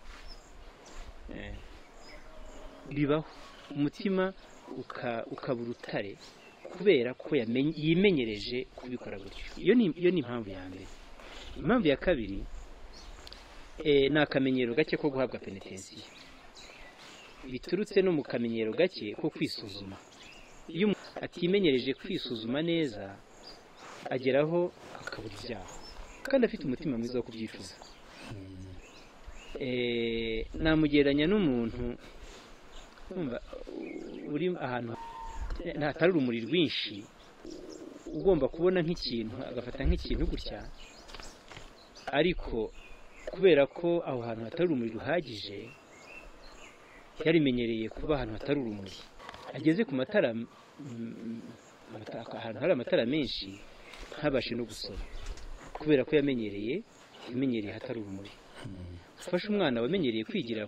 Bibaho umutima ukaba urutare kubera ko yimenyereje kubikora gutyo. Iyo ni impamvu ya mbere. Impamvu ya kabiri ni akamenyero gake ko guhabwa penetensiya, biturutse no mu kamenyero gake ko kwisuzuma. Iyo atimenyereje kwisuzuma neza, ageraho akabura ibyaha kandi afite umutima mwiza wo kubyicuza. Namugereranya n'umuntu uri ahantu hatari urumuri rwinshi, ugomba kubona nk'ikintu agafata nk'ikintu gutya, ariko kubera ko aho hantu hatari urumuri ruhagije, yarimenyereye kuba ahantu hatari urumuri, ageze ku matara, ahantu hari amatara menshi ntabashe no gusoma kubera ko yamenyereye hatari urumuri. Ufashe umwana wamenyereye kwigira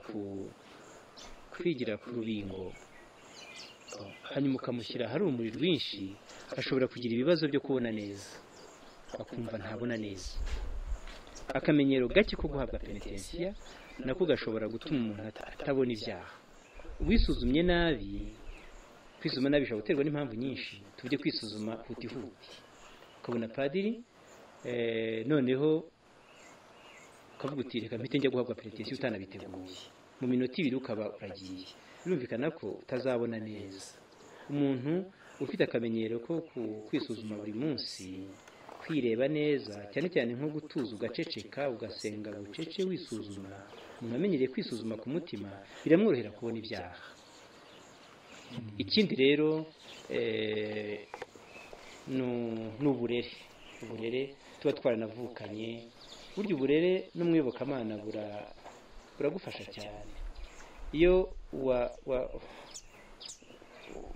ku rubingo, hanyuma ukamushyira ahari urumuri rwinshi, ashobora kugira ibibazo byo kubona neza, akumva ntabona neza. Akamenyero gake ko guhabwa penetensiya nako gashobora gutuma umuntu atabona ibyaha. Wisuzumye nabi, kwisuzuma nabi bishobora guterwa n'impamvu nyinshi. Tujye kwisuzuma hutihuti, ukabona padiri noneho ukavuga uti reka mpite njya guhabwa penetensiya utanabiteguye, mu minota ibiri ukaba uragiye. Birumvikana ko utazabona neza. Umuntu ufite akamenyero ko kwisuzuma buri munsi, kwireba neza, cyane cyane nko gutuza ugaceceka, ugasenga bucece wisuzuma, umuntu amenyereye kwisuzuma ku mutima biramworohera kubona ibyaha. Ikindi rero ni uburere. Uburere tuba twaranavukanye, burya uburere n'umwibokamana buragufasha cyane. Iyo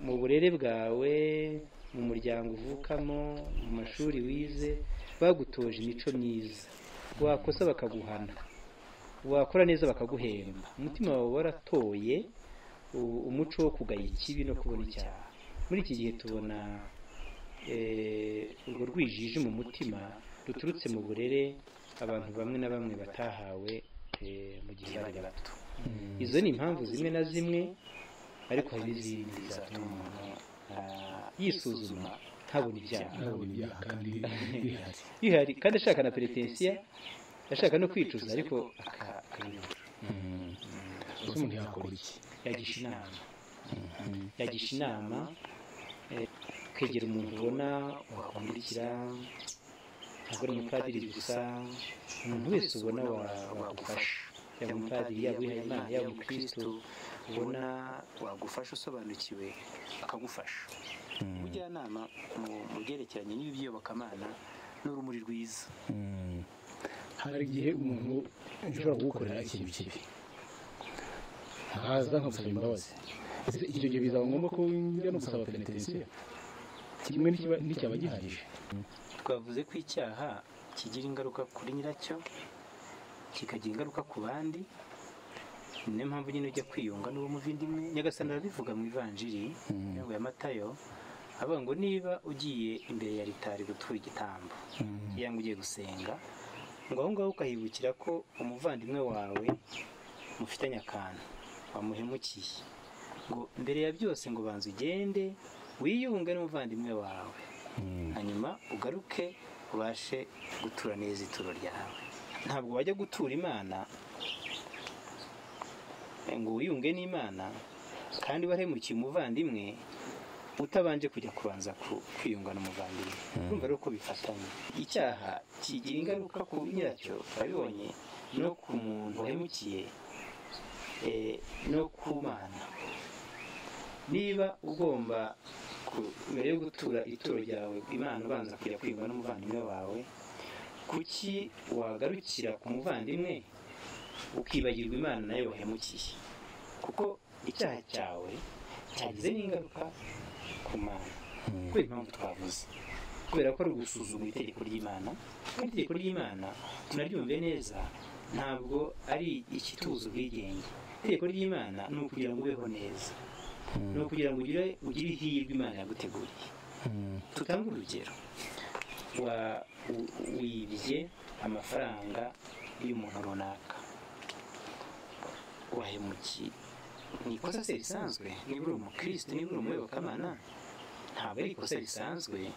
mu burere bwawe, mu muryango uvukamo, mu mashuri wize, bagutoje imico myiza, wakosa bakaguhana, wakora neza bakaguhemba, umutima wawe waratoye umuco wo kugaya ikibi no kubona icyaha. Muri iki gihe tubona urwo rwijiji mu mutima ruturutse mu burere abantu bamwe na bamwe batahawe mu gihe bari bato. Izo ni impamvu zimwe na zimwe, ariko hari n'izindi zatuma umuntu yisuzuma ntabona ibyaha kandi bihari, kandi ashaka na penetensiya, ashaka no kwicuza, ariko akabibura. Umuntu yakora iki? Yagisha inama, yagisha inama, kwegera umuntu ubona wakumurikira, ntabwo ari umupadiri gusa, umuntu wese ubona wagufasha, yaba umupadiri, yaba uwihaye Imana, yaba umukristo ubona wagufasha usobanukiwe akagufasha. Ubujyanama mu byerekeranye n'iby'iyobokamana n'urumuri rwiza. Hari igihe umuntu ashobora kugukorera ikintu kibi, nkaza nkagusaba imbabazi, icyo gihe bizaba ngombwa ko njya no gusaba penetensiya? Kimwe nticyaba gihagije. Twavuze ko icyaha kigira ingaruka kuri nyiracyo, kikagira ingaruka ku bandi. Niyo mpamvu nyine ujya kwiyunga n'uwo muvandimwe. Nyagasani arabivuga mu ivanjiri ya Matayo, avuga ngo niba ugiye imbere ya ritari gutura igitambo cyangwa ugiye gusenga, ngo aho ngaho ukahibukira ko umuvandimwe wawe mufitanye akantu wamuhemukiye, ngo mbere ya byose ngo banza ugende wiyunge n'umuvandimwe wawe, hanyuma ugaruke ubashe gutura neza ituro ryawe. Ntabwo wajya gutura Imana ngo wiyunge n'Imana kandi wahemukiye umuvandimwe utabanje kujya kubanza kwiyunga n'umuvandimwe. Urumva rero ko bifatanye. Icyaha kigira ingaruka ku nyiracyo, wabibonye, no ku muntu wahemukiye, no ku Mana. Niba ugomba mbere yo gutura ituro ryawe Imana ubanza kujya kwiyunga n'umuvandimwe wawe, kuki wagarukira ku muvandimwe ukibagirwa Imana nayo wahemukiye? Kuko icyaha cyawe cyagize n'ingaruka ku Mana. Kubera impamvu twavuze, kubera ko ari ugusuzugura itegeko ry'Imana. Kandi itegeko ry'Imana tunaryumve neza, ntabwo ari ikituza ubwigenge. Itegeko ry'Imana ni ukugira ngo ubeho neza, ni ukugira ngo ugire ihirwe Imana yaguteguriye. Tutange urugero, wibye amafaranga y'umuntu runaka, wahemukiye. Ni ikosa se risanzwe? Niba uri umukristo, niba uri umuyobokamana, ntabwo ari ikosa risanzwe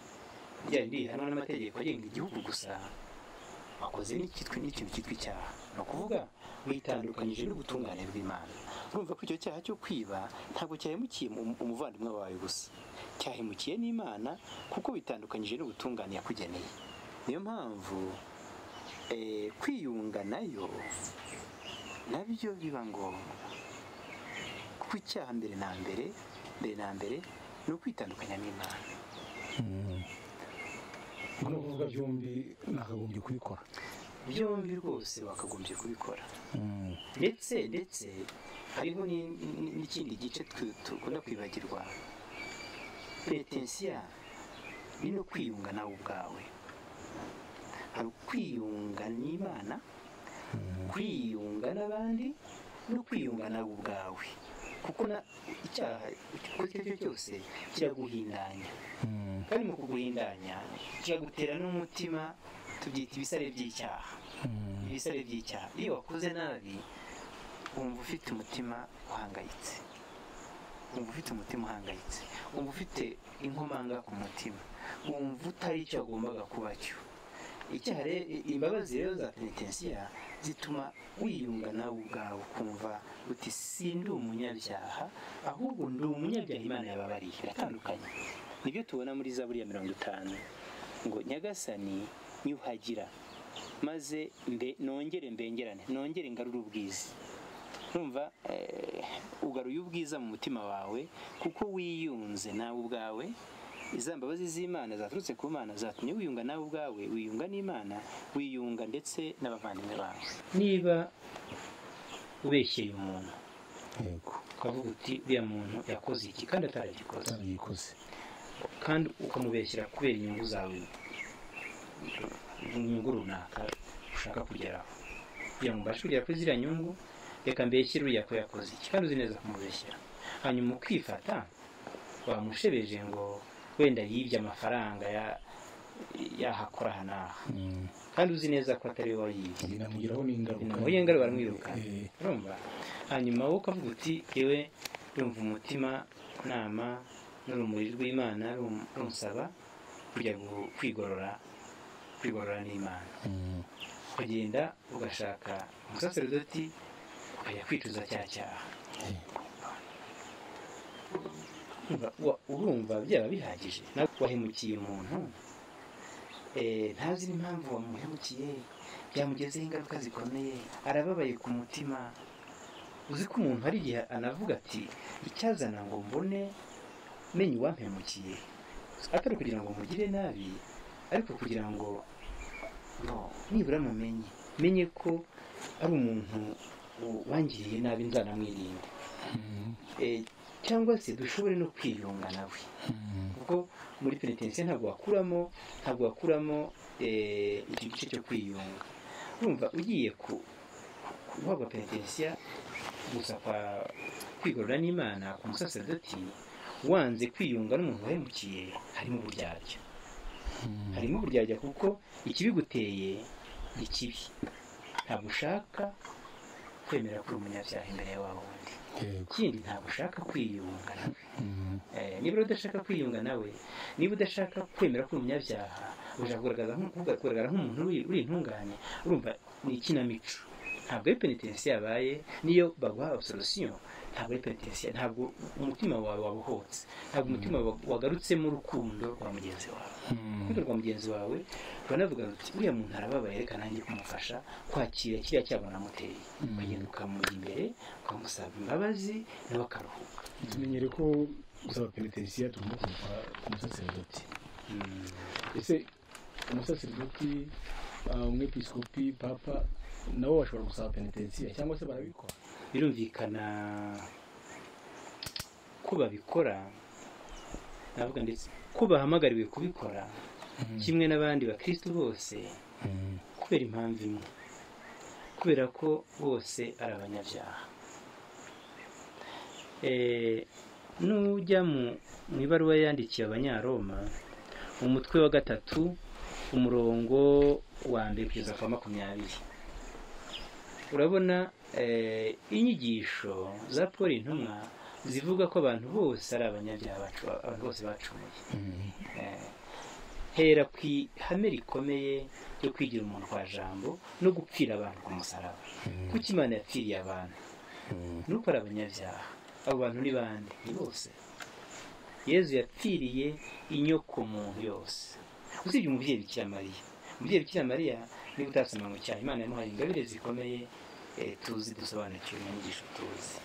ryari rihanwa n'amategeko agenga igihugu gusa. Wakoze n'ikintu cyitwa icyaha, ni ukuvuga witandukanyije n'ubutungane bw'Imana. Urumva ko icyo cyaha cyo kwiba ntabwo cyahemukiye umuvandimwe wawe gusa, cyahemukiye n'Imana, kuko bitandukanyije n'ubutungane yakugeneye. Niyo mpamvu kwiyunga nayo nabyo biba ngombwa, kuko icyaha mbere na mbere ni ukwitandukanya n'Imana. Ni ukuvuga byombi nakagombye kubikora, byombi rwose wakagombye kubikora. Ndetse hariho n'ikindi gice dukunda kwibagirwa. Penetensiya ni no kwiyunga nawe ubwawe. Hari ukwiyunga n'Imana, kwiyunga n'abandi, no kwiyunga nawe ubwawe. Kuko icyaha icyo ari cyo cyose kiraguhindanya, kandi mu kuguhindanya kiragutera n'umutima, tubyita ibisare by'icyaha. Ibisare by'icyaha, iyo wakoze nabi wumva ufite umutima uhangayitse, wumva ufite umutima uhangayitse, wumva ufite inkomanga ku mutima, wumva utari icyo wagombaga kuba cyo. Icyaha imbabazi rero za penetensiya zituma wiyunga nawe ubwawe, ukumva uti sindi umunyabyaha, ahubwo ndi umunyabyaha Imana yababariye. Biratandukanye. Nibyo tubona muri Zaburi ya 50 ngo Nyagasani nyuhagira maze nongere mbengerane, nongere ngarure ubwiza. Urumva ugaruye ubwiza mu mutima wawe kuko wiyunze nawe ubwawe. Iza mbabazi z'Imana zaturutse ku Mana zatumye wiyunga nawe ubwawe, wiyunga n'Imana, wiyunga ndetse n'abavandimwe bawe. Niba ubeshyeye umuntu, yego, ukavuga uti uriya muntu yakoze iki kandi ataragikoze, kandi ukamubeshyera kubera inyungu zawe, inyungu runaka ushaka kugeraho, kugira ngo ubashe kugera kuri ziriya nyungu, reka mbeshyere uriya ko yakoze iki, kandi uzi neza kumubeshyera. Hanyuma ukifata wamushebeje ngo wenda yibye amafaranga yahakora aha n'aha, kandi uzi neza ko atari we wayibye, binamugiraho n'ingaruka, binamugiraho baramwirukana. Urumva? Hanyuma wowe ukavuga uti yewe ndumva umutima nama n'urumuri rw'Imana runsaba kujya kwigorora n'Imana. Ukagenda ugashaka umusaserodoti ukajya kwicuza cya cyaha. Urumva byaba bihagije. Nawe wahemukiye umuntu, ntazi n'impamvu wamuhemukiye, byamugezeho ingaruka zikomeye, arababaye ku mutima. Uzi ko umuntu hari igihe anavuga ati icyazana ngo mbone menye uwampemukiye, atari kugira ngo mugire nabi, ariko kugira ngo nibura mumenye, menye ko ari umuntu wangiriye nabi nzanamwirinda, cyangwa se dushobore no kwiyunga nawe. Kuko muri penetensiya ntabwo wakuramo icyo gice cyo kwiyunga. Urumva ugiye guhabwa penetensiya gusa kwa kwigorora n'Imana ku musaseredoti, wanze kwiyunga n'umuntu wahemukiye, harimo uburyarya. Harimo uburyarya kuko ikibiguteye ni kibi, ntabwo ushaka kwemera ko uri umunyabyaha imbere ya wa wundi. Ikindi ntabwo ushaka kwiyunga nawe. Niba udashaka kwiyunga nawe, niba udashaka kwemera ko uri umunyabyaha, ushaka kugaragara nk'umuntu uri intungane, urumva ni ikinamico. Ntabwo ari penetensiya yabaye, niyo baguha absolution ntabwo ari penetensiya, ntabwo umutima wawe wabohotse, ntabwo umutima wagarutsemo urukundo rwa mugenzi wawe. Urukundo rwa mugenzi wawe uranavuga uti uriya muntu arababaye, reka nanjye kumufasha kwakira kiriya cyago namuteye, ukagenda ukamujya imbere ukamusaba imbabazi nawe akaruhuka. Tumenyere ko gusaba penetensiya tugomba kuva ku musaseredoti. Ese umusaseredoti, umwepiskopi, papa nabo bashobora gusaba penetensiya cyangwa se barabikora? Birumvikana ko babikora, navuga ndetse ko bahamagariwe kubikora kimwe n'abandi bakristo bose, kubera impamvu imwe, kubera ko bose ari abanyabyaha. Nujya mu ibaruwa yandikiye Abanyaroma, umutwe wa 3 umurongo wa 1 kugeza ku wa 20, urabona inyigisho za Paul intumwa zivuga ko abantu bose ari abanyabyaha, abantu bose bacumuye. Hera ku ihame rikomeye ryo kwigira umuntu kwa jambo no gupfira abantu ku musaraba. Kuko Imana yapfiriye abantu nuko ari abanyabyaha. Abo bantu ni bande? Ni bose. Yezu yapfiriye inyoko muntu yose, usibye umubyeyi Bikira Mariya. Umubyeyi Bikira Mariya niba utasoma mu cyaha, Imana yamuhaye ingabire zikomeye tuzi, dusobanukiwe mu nyigisho tuzi.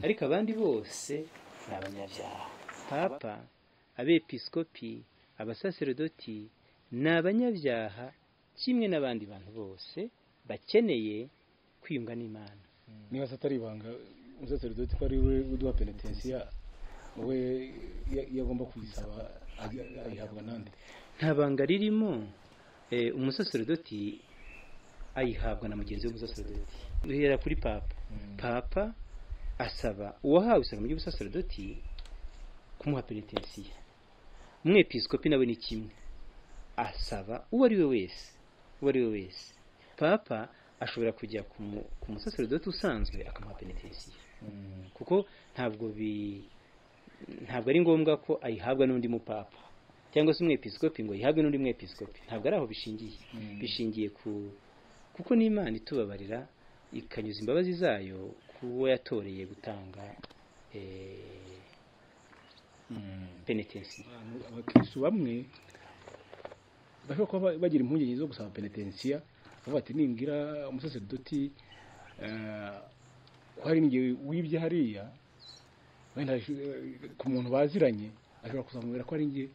Ariko abandi bose ni abanyabyaha. Papa, abepiskopi, abasaseredoti ni abanyabyaha kimwe n'abandi bantu bose bakeneye kwiyunga n'Imana. Niba atari ibanga, umusaseredoti ko ari we uduha penetensiya, we yagomba kuyisaba ayihabwa nande? Nta banga ririmo. Umusaseredoti ayihabwa na mugenzi w'umusaseredoti. Uhera kuri papa. Papa asaba uwahawe isaba ry'ubusaseredoti kumuha penetensiya. Umwepiskopi nawe ni kimwe, asaba uwo ari we wese. Papa ashobora kujya ku musaseredoti usanzwe akamuha penetensiya, kuko ntabwo ari ngombwa ko ayihabwa n'undi mupapa cyangwa se umwepiskopi ngo yihabwe n'undi mwepiskopi. Ntabwo ari aho bishingiye. Bishingiye ku kuko n'Imana itubabarira ikanyuza imbabazi zayo kuwo yatoreye gutanga penetensiya. Abakristo bamwe bashobora kuba bagira impungenge zo gusaba penetensiya, bavuga ati nimbwira umusaseredoti ko hari n'igihe wibye hariya, wenda ku muntu baziranye ashobora kuzamubwira ko ari njye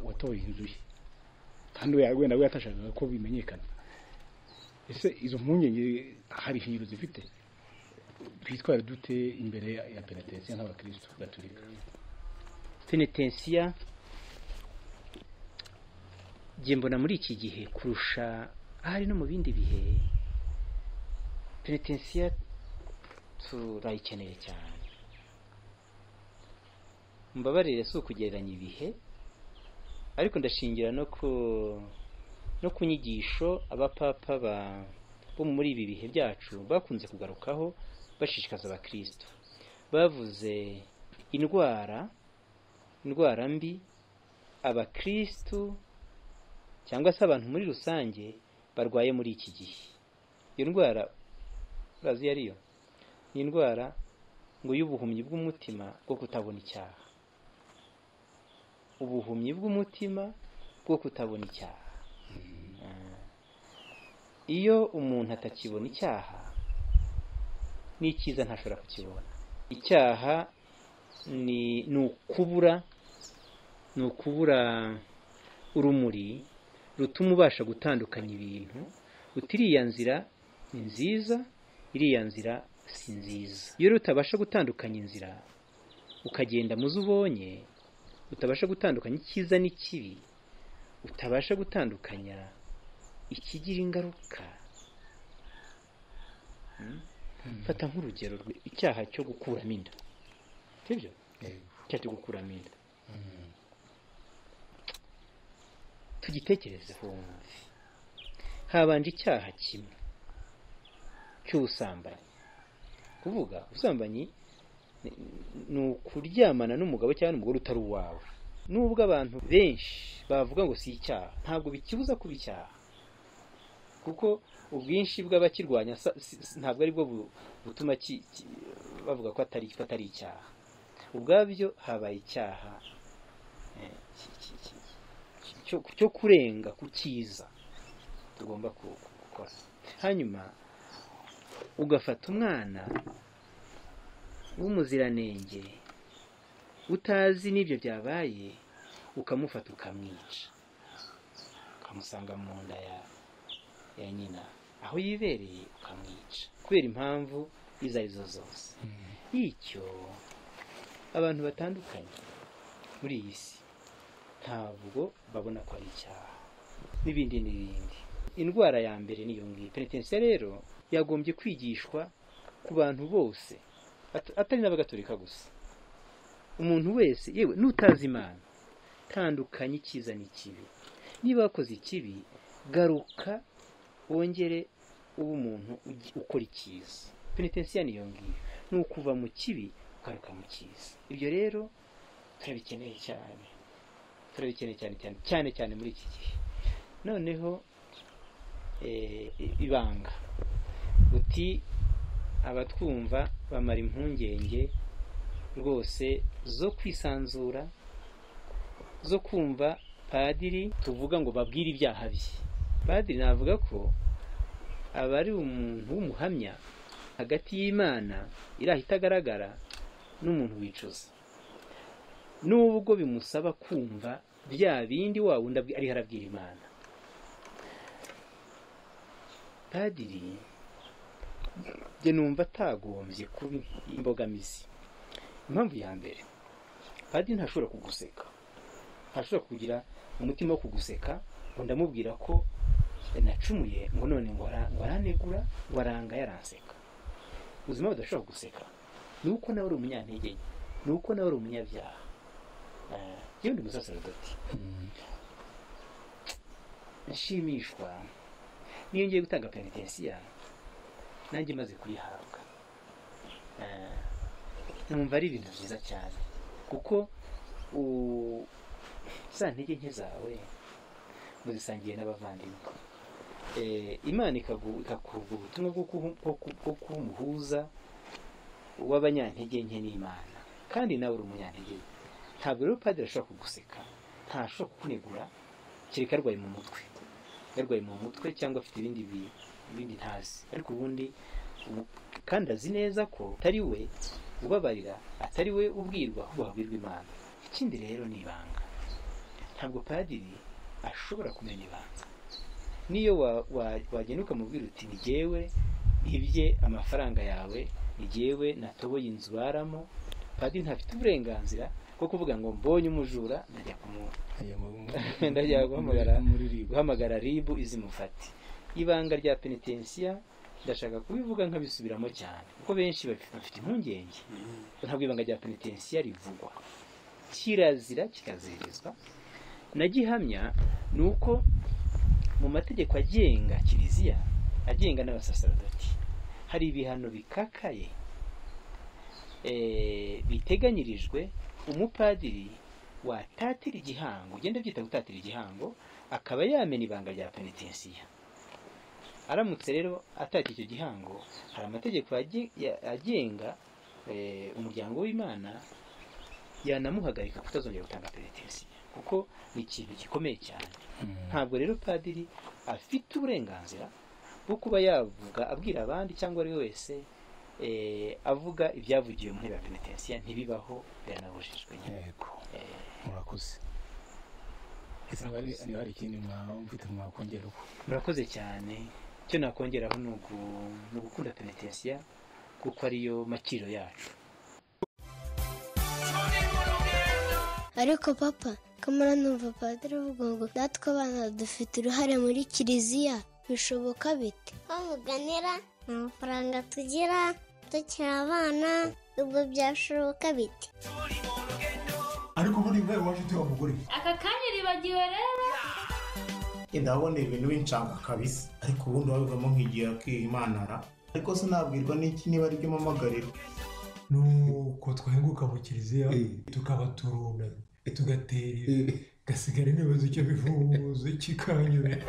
watoye inzu ye, kandi wenda we yatashakaga ko bimenyekana. Ese izo mpungenge hari ishingiro zifite? Twitware dute imbere ya penetensiya nk'abakristo gatolika? Penetensiya njye mbona muri iki gihe kurusha ahari no mu bindi bihe, penetensiya turayikeneye cyane. Mbabarire si ukugereranya ibihe, ariko ndashingira no ku nyigisho abapapa bo muri ibi bihe byacu bakunze kugarukaho bashishikaza abakristo. Bavuze indwara mbi abakristo cyangwa se abantu muri rusange barwaye muri iki gihe. Iyo ndwara urazi ariyo ni indwara ngo y'ubuhumyi bw'umutima bwo kutabona icyaha. Ubuhumyi bw'umutima bwo kutabona icyaha. Iyo umuntu atakibona icyaha, n'icyiza ntashobora kukibona. Icyaha ni ukubura urumuri rutuma ubasha gutandukanya ibintu, uti iriya nzira ni nziza, iriya nzira si nziza. Iyo rero utabasha gutandukanya inzira, ukagenda muzo ubonye, utabasha gutandukanya icyiza n'ikibi, utabasha gutandukanya ikigira ingaruka. Fata nk'urugero icyaha cyo gukuramo inda, sibyo? Icyaha cyo gukuramo inda tugitekerezeho wumve. Habanje icyaha kimwe cy'ubusambanyi. Kuvuga ubusambanyi ni ukuryamana n'umugabo cyangwa n'umugore utari uwawe. Nubwo abantu benshi bavuga ngo si icyaha, ntabwo bikibuza kuba icyaha, kuko ubwinshi bw'abakirwanya ntabwo aribwo butuma bavuga ko atari icyaha. Ubwabyo habaye icyaha cyo kurenga ku cyiza tugomba gukora. Hanyuma ugafata umwana w'umuziranenge utazi n'ibyo byabaye, ukamufata ukamwica, ukamusanga mu nda ya nyina aho yibereye, ukamwica kubera impamvu izo arizo zose. Icyo abantu batandukanye muri iyi si ntabwo babona ko ari icyaha, n'ibindi n'ibindi. Indwara ya mbere niyo ngiyo. Penetensiya rero yagombye kwigishwa ku bantu bose, atari n'abagatolika gusa. Umuntu wese, yewe n'utazi Imana, tandukanye icyiza n'ikibi. Niba wakoze ikibi, garuka wongere ube umuntu ukora icyiza. Penetensiya niyo ngiyo, ni ukuva mu kibi ugaruka mu cyiza. Ibyo rero turabikeneye cyane, turabikeneye cyane cyane cyane cyane muri iki gihe. Noneho ibanga uti abatwumva bamara impungenge rwose zo kwisanzura, zo kumva padiri tuvuga ngo babwire ibyaha bye. Padiri navuga ko aba ari umuntu w'umuhamya hagati y'Imana iraha itagaragara n'umuntu wicuza, nubwo bimusaba kumva bya bindi wa wundi ariho arabwira Imana. Padiri njye numva atagombye kuba imbogamizi. Impamvu ya mbere, padiri ntashobora kuguseka, ntashobora kugira umutima wo kuguseka ngo ndamubwira ko nacumuye ngo none ngo aranegura ngo aranga yaranseka. Ubuzima budashobora guseka ni uko nawe uri umunyantege nke, ni uko nawe uri umunyabyaha. Yewe ndi umusaserodoti, nshimishwa niyo ngiye gutanga penetensiya nanjye maze kuyihabwa. Numva ari ibintu byiza cyane, kuko za ntege nke zawe muzisangiye n'abavandimwe. Imana ikakuha ubutumwa bwo kuba umuhuza w'abanyantege nke n'Imana, kandi nawe uri umunyantege nke. Ntabwo rero padiri ashobora kuguseka, ntashobora kukunegura, kereka arwaye mu mutwe, yarwaye mu mutwe cyangwa afite ibindi ntazi. Ariko ubundi kandi azi neza ko atari we ubabarira, atari we ubwirwa, ahubwo habwirwa Imana. Ikindi rero ni ibanga. Ntabwo padiri ashobora kumenya ibanga. Niyo wagenda ukamubwira uti ni jyewe ibye amafaranga yawe, ni jyewe natoboye inzu baramo, padiri ntafite uburenganzira bwo kuvuga ngo mbonye umujura ndajya guhamagara ribu izimufate. Ibanga rya penetensiya ndashaka kubivuga nkabisubiramo cyane, kuko benshi bafite impungenge. Ntabwo ibanga rya penetensiya rivugwa, kirazira kikazirizwa. Na gihamya ni uko mu mategeko agenga kiliziya, agenga n'abasaserodoti, hari ibihano bikakaye biteganyirijwe umupadiri watatira igihango, ugenda byita gutatira igihango, akaba yamena ibanga rya penetensiya. Aramutse rero atatiye icyo gihango, hari amategeko agenga umuryango w'Imana yanamuhagarika kutazongera gutanga penetensiya, kuko ni ikintu gikomeye cyane. Ntabwo rero padiri afite uburenganzira bwo kuba yavuga abwira abandi cyangwa ari we wese avuga ibyavugiwe mu ntebe ya penetensiya, ntibibaho, biranabujijwe. Yego, murakoze. Ese niba hari ikindi mwumvise mwakongeraho? Murakoze cyane. Icyo nakongeraho ni ugukunda penetensiya, kuko ariyo makiro yacu. Ariko papa, kamara numva padiri avuga ngo natwe abana dufite uruhare muri kiliziya, bishoboka bite? Bamuganira nta mafaranga tugira tukiri abana, ubwo byashoboka bite? Ariko ubundi mwe waje utuye mugore. Aka kanya uribagiwe rero. Ndabona ibintu bincanga kabisa, ariko ubundi wabivamo nkigira kimanara. Ariko sinabwirwa n'iki niba aribyo mpamagarira. Nuko twahenguka mu kiliziya tukaba turunamye tugatera gasigara nibaza icyo bivuze kikanyobera.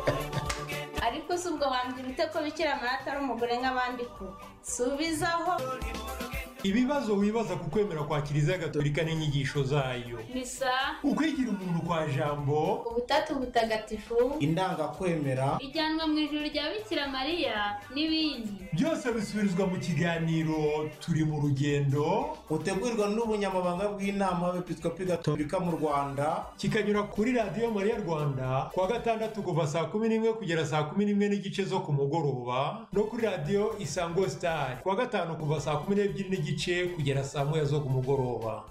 Ariko si ubwo wambwira ute ko Bikira Mariya atari umugore nk'abandi ko subizaho. Ibibazo wibaza ku kwemera kwa Kiliziya Gatolika n'inyigisho zayo. Misa, ukwigira umuntu kwa Jambo, ubutatu butagatifu, indangakwemera, ijyanwa mu ijuru rya Bikira Mariya n'ibindi. Byose bisubirizwa mu kiganiro Turi mu Rugendo, utegurirwa n'ubunyamabanga bw'inama y'Abepiskopi Gatolika mu Rwanda, kikanyura kuri Radiyo Mariya Rwanda kuwa gatandatu kuva saa 11 kugera saa 11:30 zo ku mugoroba, no kuri Radiyo Isango Star kuwa gatanu kuva saa 12:30 kugera saa 1 zo ku mugoroba.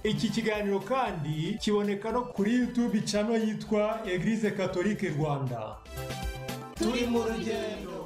Iki kiganiro kandi kiboneka no kuri YouTube channel yitwa Eglise Catholique Rwanda. Turi mu rugendo.